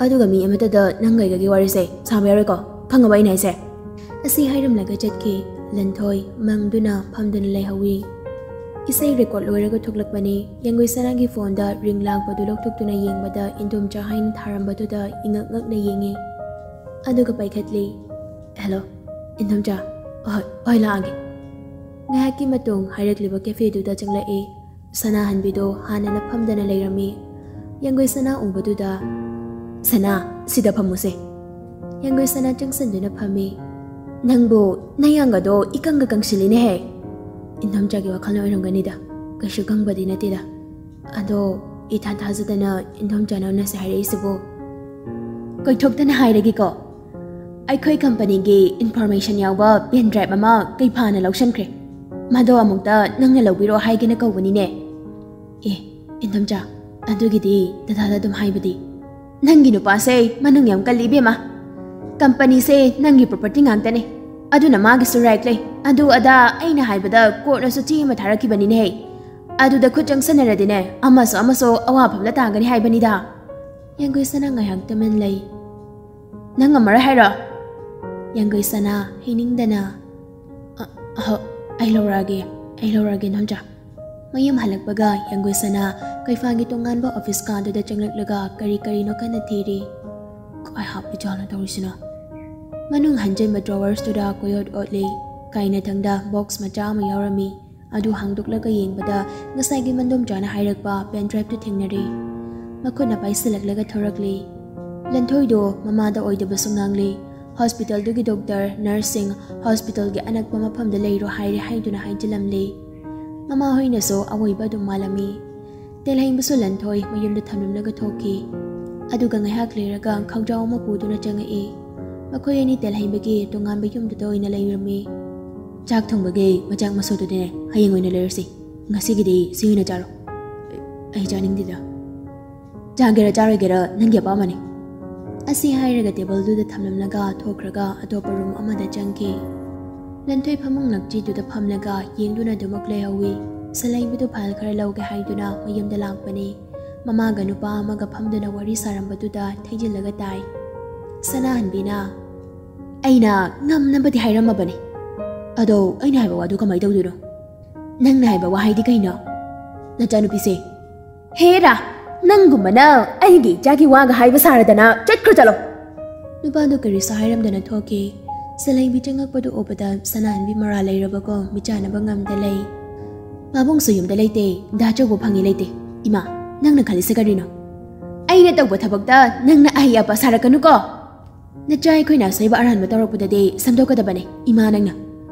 ꯑꯗꯨꯒ ꯃꯤ ꯑꯃꯠꯇꯗ ꯅꯪ ꯑꯩꯒꯒꯤ ꯋꯥꯔꯤꯁꯦ ꯁꯥꯕ ꯌꯥꯔꯣꯏꯀꯣ? ꯈꯪꯉꯕ ꯑꯩꯅ ꯍꯥꯏꯁꯦ? ꯑꯁꯤ ꯍꯥꯏꯔꯝꯂꯒ ꯆꯠꯈꯤ꯫ ꯂꯟꯊꯣꯏ ꯃꯪꯗꯨꯅ ꯐꯝꯗꯨꯅ ꯂꯩꯍꯧꯋꯤ꯫ ꯏꯁꯩ ꯔꯦꯀꯣꯔꯗ ꯂꯣꯏꯔꯒ ꯊꯣꯛꯂꯛꯄꯅꯤ꯫ ꯌꯥꯡꯒꯣꯏ ꯁꯅꯥꯒꯤ ꯐꯣꯟꯗ ꯔꯤꯡ ꯂꯥꯛꯄꯗꯨ ꯂꯧꯊꯣꯛꯇꯨꯅ ꯌꯦꯡꯕꯗ ꯏꯟꯗꯣꯝꯆꯥ ꯍꯥꯏꯅ ꯊꯥꯔꯝꯕꯗꯨꯗ ꯏꯉꯛ ꯉꯛꯅ ꯌꯦꯡꯉꯤ꯫ ꯑꯗꯨꯒ ꯄꯥꯏꯈꯠꯂꯤ꯫ "ꯍꯦꯜꯂꯣ, ꯏꯟꯗꯣꯝꯆꯥ꯫" "ꯍꯣꯏ, ꯍꯣꯏ, ꯂꯥꯛꯑꯒꯦ꯫" ꯉꯥꯏꯍꯥꯛꯀꯤ ꯃꯇꯨꯡ ꯍꯥꯏꯔꯛꯂꯤꯕ ꯀꯦꯐꯦꯗꯨꯗ ꯆꯪꯂꯛꯏ꯫ ꯁꯅꯥꯍꯟꯕꯤꯗꯣ ꯍꯥꯟꯅꯅ ꯐꯝꯗꯅ ꯂꯩꯔꯝꯃꯤ꯫ ꯌꯥꯡꯒꯣꯏ ꯁꯅꯥ ꯎꯕꯗꯨꯗ, "ꯁꯅꯥ, ꯁꯤꯗ ꯐꯝꯃꯨꯁꯦ꯫" ꯌꯥꯡꯒꯣꯏ ꯁꯅꯥ ꯆꯪꯁꯤꯟꯗꯨꯅ ꯐꯝꯃꯤ꯫ "ꯅꯪꯕꯨ ꯅꯌꯥꯡꯒꯗꯣ ꯏꯀꯪꯒ ꯀꯪꯁꯤꯜꯂꯤꯅꯦꯍꯦ꯫" "ꯏꯟꯗꯣꯝꯆꯥꯒꯤ ꯋꯥꯈꯜꯅ ꯑꯣꯏꯔꯝꯒꯅꯤꯗ, ꯀꯩꯁꯨ ꯀꯪꯕꯗꯤ ꯅꯠꯇꯦꯗ꯫ ꯑꯗꯣ ꯏꯊꯥ ꯊꯥꯖꯗꯅ ꯏꯟꯗꯣꯝꯆꯥꯅ ꯎꯅꯁꯦ ꯍꯥꯏꯔꯛꯏꯁꯤꯕꯨ?" "ꯀꯣꯏꯊꯣꯛꯇꯅ ꯍꯥꯏꯔꯒꯦꯀꯣ, ꯑꯩꯈꯣꯏ ꯀꯝꯄꯅꯤꯒꯤ ꯏꯟꯐꯣꯔꯃꯦꯁꯟ ꯌꯥꯎꯕ ꯄꯦꯟ ꯗ꯭ꯔꯥꯏꯚ ꯑꯃ ꯀꯩꯐꯥꯅ ꯂꯧꯁꯟꯈ꯭ꯔꯦ꯫ ꯃꯗꯣ ꯑꯃꯨꯛꯇ ꯅꯪꯅ ꯂꯧꯕꯤꯔꯣ ꯍꯥꯏꯒꯦꯅ ꯀꯧꯕꯅꯤꯅꯦ꯫" "ꯑꯦ, ꯏꯟꯗꯣꯝꯆꯥ, ꯑꯗꯨꯒꯤꯗꯤ ꯗꯗꯥꯗ ꯑꯗꯨꯝ ꯍꯥꯏꯕꯗꯤ?" "ꯅꯪꯒꯤ ꯅꯨꯄꯥꯁꯦ ꯃꯅꯨꯡ ꯌꯥꯝ ꯀꯜꯂꯤ ꯏꯕꯦꯝꯃ꯫ ꯀꯝꯄꯅꯤꯁꯦ ꯅꯪꯒꯤ ꯄ꯭ꯔꯣꯄꯔꯇꯤ ꯉꯥꯛꯇꯅꯦ꯫ ꯑꯗꯨꯅ ꯃꯥꯒꯤꯁꯨ ꯔꯥꯏꯠ ꯂꯩ꯫ ꯑꯗꯨ ꯑꯗꯥ ꯑꯩꯅ ꯍꯥꯏꯕꯗ ꯀꯣꯔꯠꯅꯁꯨ ꯆꯦ ꯑꯃ ꯊꯥꯔꯛꯈꯤꯕꯅꯤꯅꯦꯍꯦ꯫ ꯑꯗꯨꯗ ꯈꯨꯠ ꯆꯪꯁꯟꯅꯔꯗꯤꯅꯦ, ꯑꯃꯁꯨ ꯑꯃꯁꯨ ꯑꯋꯥꯐꯝꯗ ꯇꯥꯒꯅꯤ ꯍꯥꯏꯕꯅꯤꯗ꯫" ꯌꯥꯡꯒꯣꯏ ꯁꯅꯥ ꯉꯥꯏꯍꯥꯛ ꯇꯨꯃꯤꯟ ꯂꯩ꯫ "ꯅꯪ ꯉꯝꯃꯔꯣꯏ ꯍꯥꯏꯔꯣ?" ꯌꯥꯡꯒꯣꯏ ꯁꯅꯥ ꯍꯩꯅꯤꯡꯗꯅ, ꯑꯍ, ꯑꯩ ꯂꯧꯔꯛꯑꯒꯦ, ꯑꯩ ꯂꯧꯔꯛꯑꯒꯦ, ꯅꯣꯟꯖꯥ꯫ ꯃꯌꯨꯝ ꯍꯜꯂꯛꯄꯒ ꯌꯥꯡꯒꯨꯁꯅꯥ ꯀꯩꯐꯥꯒꯤ ꯇꯣꯉꯥꯟꯕ ꯑꯣꯐꯤꯁ ꯀꯥꯗꯨꯗ ꯆꯪꯂꯛꯂꯒ ꯀꯔꯤ ꯀꯔꯤꯅꯣ ꯀꯟꯅ ꯊꯤꯔꯤ꯫ ꯀꯥꯏ ꯍꯥꯞꯄꯤꯖꯥꯠꯅꯣ ꯇꯧꯔꯤꯁꯤꯅ? ꯃꯅꯨꯡ ꯍꯟꯖꯤꯟꯕ ꯗ꯭ꯔꯣꯋꯔꯁꯇꯨꯗ ꯀꯣꯏꯑꯣꯠ ꯑꯣꯠꯂꯤ꯫ ꯀꯥꯏꯅꯊꯪꯗ ꯕꯣꯛꯁ ꯃꯆꯥ ꯑꯃ ꯌꯥꯎꯔꯝꯃꯤ꯫ ꯑꯗꯨ ꯍꯥꯡꯗꯣꯛꯂꯒ ꯌꯦꯡꯕꯗ ꯉꯁꯥꯏꯒꯤ ꯃꯟꯗꯣꯝꯆꯥꯅ ꯍꯥꯏꯔꯛꯄ ꯄꯦꯟ ꯗ꯭ꯔꯥꯏꯚꯇꯨ ꯊꯦꯡꯅꯔꯦ꯫ ꯃꯈꯨꯠꯅ ꯄꯥꯏꯁꯤꯜꯂꯛꯂꯒ ꯊꯣꯔꯛꯂꯤ꯫ ꯂꯟꯊꯣꯏꯗꯣ ꯃꯃꯥꯗ ꯑꯣꯏꯗꯕꯁꯨ ꯉꯥꯡꯂꯤ꯫ ꯍꯣꯁꯄꯤꯇꯥꯜꯗꯨꯒꯤ ꯗꯣꯛꯇꯔ, ꯅꯔꯁꯁꯤꯡ, ꯍꯣꯁꯄꯤꯇꯥꯜꯒꯤ ꯑꯅꯛꯄ ꯃꯐꯝꯗ ꯂꯩꯔꯣ ꯍꯥꯏꯔꯦ ꯍꯥꯏꯗꯨꯅ ꯍꯥꯏꯖꯤꯜꯂꯝꯂꯤ꯫ ꯃꯃꯥꯍꯣꯏꯅꯁꯨ ꯑꯑꯣꯏꯕ ꯑꯗꯨꯝ ꯃꯥꯜꯂꯝꯃꯤ꯫ ꯇꯦꯜꯍꯩꯕꯁꯨ ꯂꯟꯊꯣꯏ ꯃꯌꯨꯝꯗ ꯊꯝꯂꯝꯂꯒ ꯊꯣꯛꯈꯤ꯫ ꯑꯗꯨꯒ ꯉꯥꯏꯍꯥꯛ ꯂꯩꯔꯒ ꯈꯥꯎꯖꯥꯎ ꯑꯃ ꯄꯨꯗꯨꯅ ꯆꯪꯉꯛꯏ꯫ ꯃꯈꯣꯏ ꯑꯅꯤ ꯇꯦꯜꯍꯩꯕꯒꯤ ꯇꯣꯉꯥꯟꯕ ꯌꯨꯝꯗꯨꯗ ꯑꯣꯏꯅ ꯂꯩꯔꯝꯃꯤ꯫ ꯆꯥꯛ ꯊꯣꯡꯕꯒꯤ ꯃꯆꯥꯛ ꯃꯁꯨꯗꯨꯗꯤꯅꯦ, ꯍꯌꯦꯡ ꯑꯣꯏꯅ ꯂꯩꯔꯁꯤ꯫ ꯉꯁꯤꯒꯤꯗꯤ ꯁꯤ ꯑꯣꯏꯅ ꯆꯥꯔꯣ꯫ ꯑꯩ ꯆꯥꯅꯤꯡꯗꯦꯗ꯫ ꯆꯥꯒꯦꯔꯥ ꯆꯥꯔꯣꯏꯒꯦꯔꯥ ꯅꯪꯒꯤ ꯑꯄꯥꯝꯕꯅꯤ꯫ ꯑꯁꯤ ꯍꯥꯏꯔꯒ ꯇꯦꯕꯜꯗꯨꯗ ꯊꯝꯂꯝꯂꯒ ꯊꯣꯛꯈ꯭ꯔꯒ ꯑꯇꯣꯞꯄ ꯔꯨꯝ ꯑꯃꯗ ꯆꯪꯈꯤ꯫ ꯂꯟꯊꯣꯏ ꯐꯃꯨꯡ ꯅꯛꯆꯤꯗꯨꯗ ꯐꯝꯂꯒ ꯌꯦꯡꯗꯨꯅ ꯑꯗꯨꯃꯛ ꯂꯩꯍꯧꯏ꯫ ꯁꯂꯩꯕꯗꯨ ꯐꯥꯏꯜ ꯈꯔ ꯂꯧꯒꯦ ꯍꯥꯏꯗꯨꯅ ꯃꯌꯨꯝꯗ ꯂꯥꯛꯄꯅꯤ꯫ ꯃꯃꯥꯒ ꯅꯨꯄꯥ ꯑꯃꯒ ꯐꯝꯗꯨꯅ ꯋꯥꯔꯤ ꯁꯥꯔꯝꯕꯗꯨꯗ ꯊꯩꯖꯤꯜꯂꯒ ꯇꯥꯏ꯫ ꯁꯅꯥꯍꯟꯕꯤꯅ, "ꯑꯩꯅ ꯉꯝꯅꯕꯗꯤ ꯍꯥꯏꯔꯝꯃꯕꯅꯤ꯫ ꯑꯗꯣ ꯑꯩꯅ ꯍꯥꯏꯕ ꯋꯥꯗꯨ ꯀꯃꯥꯏ ꯇꯧꯗꯣꯏꯅꯣ? ꯅꯪꯅ ꯍꯥꯏꯕ ꯋꯥꯍꯩꯗꯤ ꯀꯩꯅꯣ? ꯅꯆꯥꯅꯨꯄꯤꯁꯦ, ꯍꯦꯔꯥ, ꯅꯪꯒꯨꯝꯕꯅ ꯑꯩꯒꯤ ꯏꯆꯥꯒꯤ ꯋꯥꯒ ꯍꯥꯏꯕ ꯁꯥꯔꯗꯅ ꯆꯠꯈ꯭ꯔꯣ ꯆꯠꯂꯣ!" ꯅꯨꯄꯥꯗꯨ ꯀꯔꯤꯁꯨ ꯍꯥꯏꯔꯝꯗꯅ ꯊꯣꯛꯈꯤ꯫ ꯁꯂꯩꯕꯤ ꯆꯪꯉꯛꯄꯗꯨ ꯎꯕꯗ ꯁꯅꯥꯍꯟꯕꯤ ꯃꯔꯥ ꯂꯩꯔꯕꯒꯨꯝ ꯃꯤꯆꯥꯟꯅꯕ ꯉꯝꯗ ꯂꯩ꯫ "ꯄꯥꯕꯨꯡꯁꯨ ꯌꯨꯝꯗ ꯂꯩꯇꯦ, ꯗꯥ ꯆꯧꯕ ꯐꯪꯉꯤ ꯂꯩꯇꯦ꯫ ꯏꯃꯥ, ꯅꯪꯅ ꯈꯜꯂꯤꯁꯦ ꯀꯔꯤꯅꯣ? ꯑꯩꯅ ꯇꯧꯕ ꯊꯕꯛꯇ ꯅꯪꯅ ꯑꯍꯩ ꯑꯄꯥ ꯁꯥꯔꯛꯀꯅꯨꯀꯣ꯫ ꯅꯆꯥ ꯑꯩꯈꯣꯏꯅ ꯑꯁꯣꯏꯕ ꯑꯔꯥꯟꯕ ꯇꯧꯔꯛꯄꯗꯗꯤ ꯁꯦꯝꯗꯣꯛꯀꯗꯕꯅꯦ, ꯏꯃꯥ ꯅꯪꯅ꯫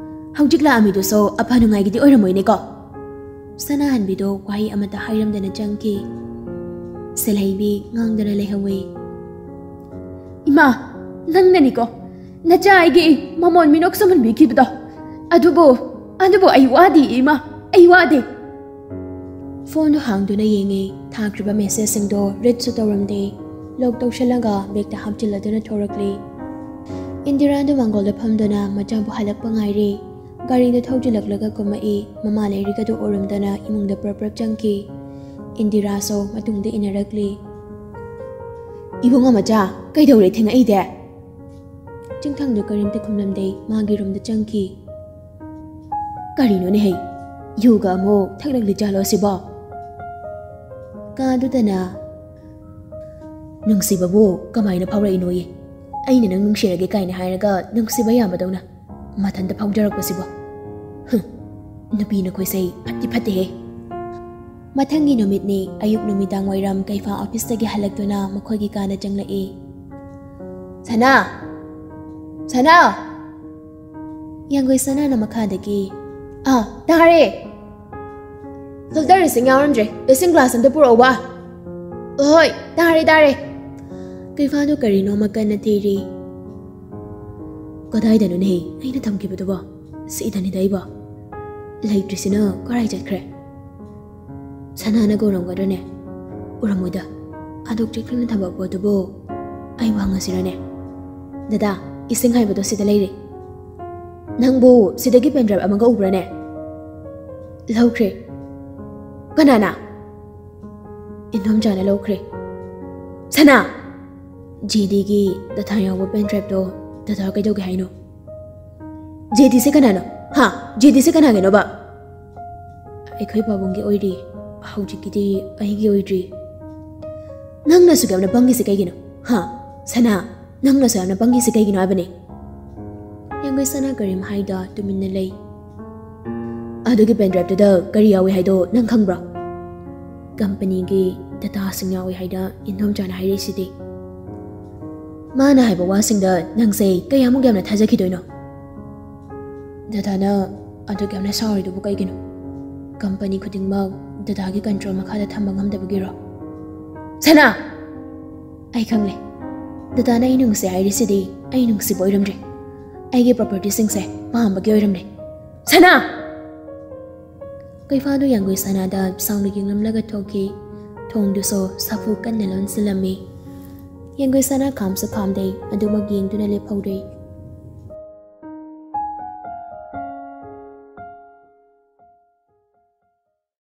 ꯍꯧꯖꯤꯛ ꯂꯥꯛꯑꯝꯃꯤꯗꯨꯁꯨ ꯑꯐ ꯅꯨꯡꯉꯥꯏꯒꯤꯗꯤ ꯑꯣꯏꯔꯝꯃꯣꯏꯅꯦꯀꯣ?" ꯁꯅꯥꯍꯟꯕꯤꯗꯣ ꯋꯥꯍꯩ ꯑꯃꯠꯇ ꯍꯥꯏꯔꯝꯗꯅ ꯆꯪꯈꯤ꯫ ꯁꯦꯜꯍꯩꯕꯤ ꯉꯥꯡꯗꯅ ꯂꯩꯍꯧꯋꯤ꯫ "ꯏꯃꯥ, ꯅꯪꯅꯅꯤꯀꯣ ꯅꯆꯥ ꯑꯩꯒꯤ ꯃꯃꯣꯟ ꯃꯤꯅꯣꯛ ꯁꯨꯝꯍꯟꯕꯤꯈꯤꯕꯗꯣ꯫ ꯑꯗꯨꯕꯨ, ꯑꯗꯨꯕꯨ ꯑꯩ ꯋꯥꯗꯦ ꯏꯃꯥ, ꯑꯩ ꯋꯥꯗꯦ꯫" ꯐꯣꯟꯗꯨ ꯍꯥꯡꯗꯨꯅ ꯌꯦꯡꯉꯤ꯫ ꯊꯥꯈ꯭ꯔꯤꯕ ꯃꯦꯁꯦꯖꯁꯤꯡꯗꯣ ꯔꯤꯗꯁꯨ ꯇꯧꯔꯝꯗꯦ꯫ ꯂꯣꯛ ꯇꯧꯁꯜꯂꯒ ꯕꯦꯒꯇ ꯍꯥꯞꯆꯤꯜꯂꯗꯨꯅ ꯊꯣꯔꯛꯂꯤ꯫ ꯏꯟꯗꯤꯔꯥꯗꯨ ꯃꯥꯡꯒꯣꯜꯗ ꯐꯝꯗꯨꯅ ꯃꯆꯥꯕꯨ ꯍꯜꯂꯛꯄ ꯉꯥꯏꯔꯤ꯫ ꯒꯥꯔꯤꯗꯨ ꯊꯧꯖꯤꯜꯂꯛꯂꯒ ꯀꯨꯝꯃꯛꯏ꯫ ꯃꯃꯥ ꯂꯩꯔꯤꯒꯗꯨ ꯎꯔꯝꯗꯅ ꯏꯃꯨꯡꯗ ꯄ꯭ꯔꯞ ꯄ꯭ꯔꯞ ꯆꯪꯈꯤ꯫ ꯏꯟꯗꯤꯔꯥꯁꯨ ꯃꯇꯨꯡꯗ ꯏꯟꯅꯔꯛꯂꯤ꯫ "ꯏꯕꯨꯡꯉꯣ ꯃꯆꯥ, ꯀꯩꯗꯧꯔꯦ ꯊꯦꯡꯉꯛꯏꯗꯦ?" ꯆꯤꯡꯊꯪꯗꯨ ꯀꯔꯤꯝꯇ ꯈꯨꯝꯂꯝꯗꯦ꯫ ꯃꯥꯒꯤ ꯔꯨꯝꯗ ꯆꯪꯈꯤ꯫ "ꯀꯔꯤꯅꯣꯅꯦꯍꯦ? ꯌꯨꯒ ꯑꯃꯨꯛ ꯊꯛꯂꯛꯂꯤꯖꯥꯠꯂꯣ ꯁꯤꯕꯣ?" ꯀꯥꯗꯨꯗꯅ, "ꯅꯨꯡꯁꯤꯕꯕꯨ ꯀꯃꯥꯏꯅ ꯐꯥꯎꯔꯛꯏꯅꯣꯌꯦ? ꯑꯩꯅ ꯅꯪ ꯅꯨꯡꯁꯤꯔꯒꯦ ꯀꯥꯏꯅ ꯍꯥꯏꯔꯒ ꯅꯨꯡꯁꯤꯕ ꯌꯥꯕꯗꯧꯅ ꯃꯊꯟꯇ ꯐꯥꯎꯖꯔꯛꯄꯁꯤꯕꯣ꯫ ꯍꯨꯝ, ꯅꯨꯄꯤ ꯅꯈꯣꯏꯁꯦ ꯐꯠꯇꯤ ꯐꯠꯇꯦꯍꯦ꯫" ꯃꯊꯪꯒꯤ ꯅꯨꯃꯤꯠꯅꯤ꯫ ꯑꯌꯨꯛ ꯅꯨꯃꯤꯗꯥꯡ ꯋꯥꯏꯔꯝ ꯀꯩꯐꯥ ꯑꯣꯐꯤꯁꯇꯒꯤ ꯍꯜꯂꯛꯇꯨꯅ ꯃꯈꯣꯏꯒꯤ ꯀꯥꯗ ꯆꯪꯂꯛꯏ꯫ "ꯁꯅꯥ! ꯁꯅꯥ!" ꯌꯥꯡꯒꯣꯏ ꯁꯅꯥꯅ ꯃꯈꯥꯗꯒꯤ, "ꯑꯥ, ꯇꯥꯔꯦ꯫ ꯐꯤꯜꯇꯔ ꯏꯁꯤꯡ ꯌꯥꯎꯔꯝꯗ꯭ꯔꯦ, ꯏꯁꯤꯡ ꯒ꯭ꯂꯥꯁ ꯑꯝꯇ ꯄꯨꯔꯛꯎꯕ꯫" "ꯍꯣꯏ, ꯇꯥꯔꯦ, ꯇꯥꯔꯦ꯫" ꯀꯩꯐꯥꯗꯣ ꯀꯔꯤꯅꯣꯃ ꯀꯟꯅ ꯊꯤꯔꯤ꯫ "ꯀꯗꯥꯏꯗꯅꯣꯅꯦ ꯑꯩꯅ ꯊꯝꯈꯤꯕꯗꯨꯕꯣ? ꯁꯤꯗꯅꯤꯗ ꯑꯩꯕꯣ꯫ ꯂꯩꯇ꯭ꯔꯤꯁꯤꯅ ꯀꯔꯥꯏ ꯆꯠꯈ꯭ꯔꯦ?" "ꯁꯅꯥꯅ ꯀꯧꯔꯝꯒꯗ꯭ꯔꯅꯦ? ꯎꯔꯝꯃꯣꯏꯗ꯫ ꯑꯗꯨꯛ ꯆꯦꯛꯁꯤꯟꯅ ꯊꯝꯕ ꯄꯣꯠꯇꯨꯕꯨ ꯑꯩꯕꯨ ꯍꯪꯉꯁꯤꯔꯅꯦ? ꯗꯗꯥ, ꯏꯁꯤꯡ ꯍꯥꯏꯕꯗꯣ ꯁꯤꯗ ꯂꯩꯔꯦ꯫ ꯅꯪꯕꯨ ꯁꯤꯗꯒꯤ ꯄꯦꯟꯗ꯭ꯔꯦꯞ ꯑꯃꯒ ꯎꯕ꯭ꯔꯅꯦ?" "ꯂꯧꯈ꯭ꯔꯦ꯫" "ꯀꯅꯥꯅ?" "ꯏꯟꯗꯣꯝꯆꯥꯅ ꯂꯧꯈ꯭ꯔꯦ꯫" "ꯁꯅꯥ!" "ꯖꯦꯗꯤꯒꯤ ꯗꯇꯥ ꯌꯥꯎꯕ ꯄꯦꯟꯗ꯭ꯔꯦꯞꯇꯣ ꯗꯇꯥ ꯀꯩꯗꯧꯒꯦ ꯍꯥꯏꯅꯣ?" "ꯖꯦꯗꯤꯁꯦ ꯀꯅꯥꯅꯣ? ꯍꯥ? ꯖꯦꯗꯤꯁꯦ ꯀꯅꯥꯒꯤꯅꯣꯕ?" "ꯑꯩꯈꯣꯏ ꯄꯥꯕꯨꯡꯒꯤ ꯑꯣꯏꯔꯤ, ꯍꯧꯖꯤꯛꯀꯤꯗꯤ ꯑꯩꯒꯤ ꯑꯣꯏꯗ꯭ꯔꯤ꯫" "ꯅꯪꯅ ꯑꯁꯨꯛ ꯌꯥꯝꯅ ꯄꯪꯉꯤꯁꯦ ꯀꯩꯒꯤꯅꯣ? ꯍꯥ? ꯁꯅꯥ, ꯅꯪꯅ ꯑꯁꯨꯛ ꯌꯥꯝꯅ ꯄꯪꯉꯤꯁꯦ ꯀꯩꯒꯤꯅꯣ ꯍꯥꯏꯕꯅꯦ?" ꯌꯥꯡꯒꯣꯏ ꯁꯅꯥ ꯀꯔꯤꯝ ꯍꯥꯏꯗ ꯇꯨꯃꯤꯟꯅ ꯂꯩ꯫ "ꯑꯗꯨꯒꯤ ꯄꯦꯟꯗ꯭ꯔꯦꯞꯇꯨꯗ ꯀꯔꯤ ꯌꯥꯎꯏ ꯍꯥꯏꯗꯣ ꯅꯪ ꯈꯪꯕ꯭ꯔꯣ?" "ꯀꯝꯄꯅꯤꯒꯤ ꯗꯇꯥꯁꯤꯡ ꯌꯥꯎꯏ ꯍꯥꯏꯅ ꯏꯟꯗꯣꯝꯆꯥꯅ ꯍꯥꯏꯔꯛꯏꯁꯤꯗꯤ꯫" "ꯃꯥꯅ ꯍꯥꯏꯕ ꯋꯥꯁꯤꯡꯗ ꯅꯪꯁꯦ ꯀꯌꯥꯃꯨꯛ ꯌꯥꯝꯅ ꯊꯥꯖꯈꯤꯗꯣꯏꯅꯣ?" "ꯗꯗꯥꯅ ꯑꯗꯨꯛ ꯌꯥꯝꯅ ꯁꯥꯎꯔꯤꯗꯨꯕꯨ ꯀꯩꯒꯤꯅꯣ? ꯀꯝꯄꯅꯤ ꯈꯨꯗꯤꯡꯃꯛ ꯗꯗꯥꯒꯤ ꯀꯟꯇ꯭ꯔꯣꯜ ꯃꯈꯥꯗ ꯊꯝꯕ ꯉꯝꯗꯕꯒꯤꯔꯣ?" "ꯁꯅꯥ!" "ꯑꯩ ꯈꯪꯂꯦ꯫ ꯗꯗꯥꯅ ꯑꯩ ꯅꯨꯡꯁꯤ ꯍꯥꯏꯔꯤꯁꯤꯗꯤ ꯑꯩ ꯅꯨꯡꯁꯤꯕ ꯑꯣꯏꯔꯝꯗ꯭ꯔꯦ꯫ ꯑꯩꯒꯤ ꯄ꯭ꯔꯣꯄꯔꯇꯤꯁꯤꯡꯁꯦ ꯄꯥꯝꯕꯒꯤ ꯑꯣꯏꯔꯝꯂꯦ꯫" "ꯁꯅꯥ!" ꯀꯩꯐꯥꯗꯨ ꯌꯥꯡꯒꯣꯏ ꯁꯅꯥꯗ ꯁꯥꯎꯅ ꯌꯦꯡꯂꯝꯂꯒ ꯊꯣꯛꯈꯤ꯫ ꯊꯣꯡꯗꯨꯁꯨ ꯁꯥꯐꯨ ꯀꯟꯅ ꯂꯣꯟꯁꯤꯜꯂꯝꯃꯤ꯫ ꯌꯥꯡꯒꯣꯏ ꯁꯅꯥ ꯈꯥꯝꯁꯨ ꯈꯥꯝꯗꯦ, ꯑꯗꯨꯃꯛ ꯌꯦꯡꯗꯨꯅ ꯂꯦꯞꯍꯧꯔꯦ꯫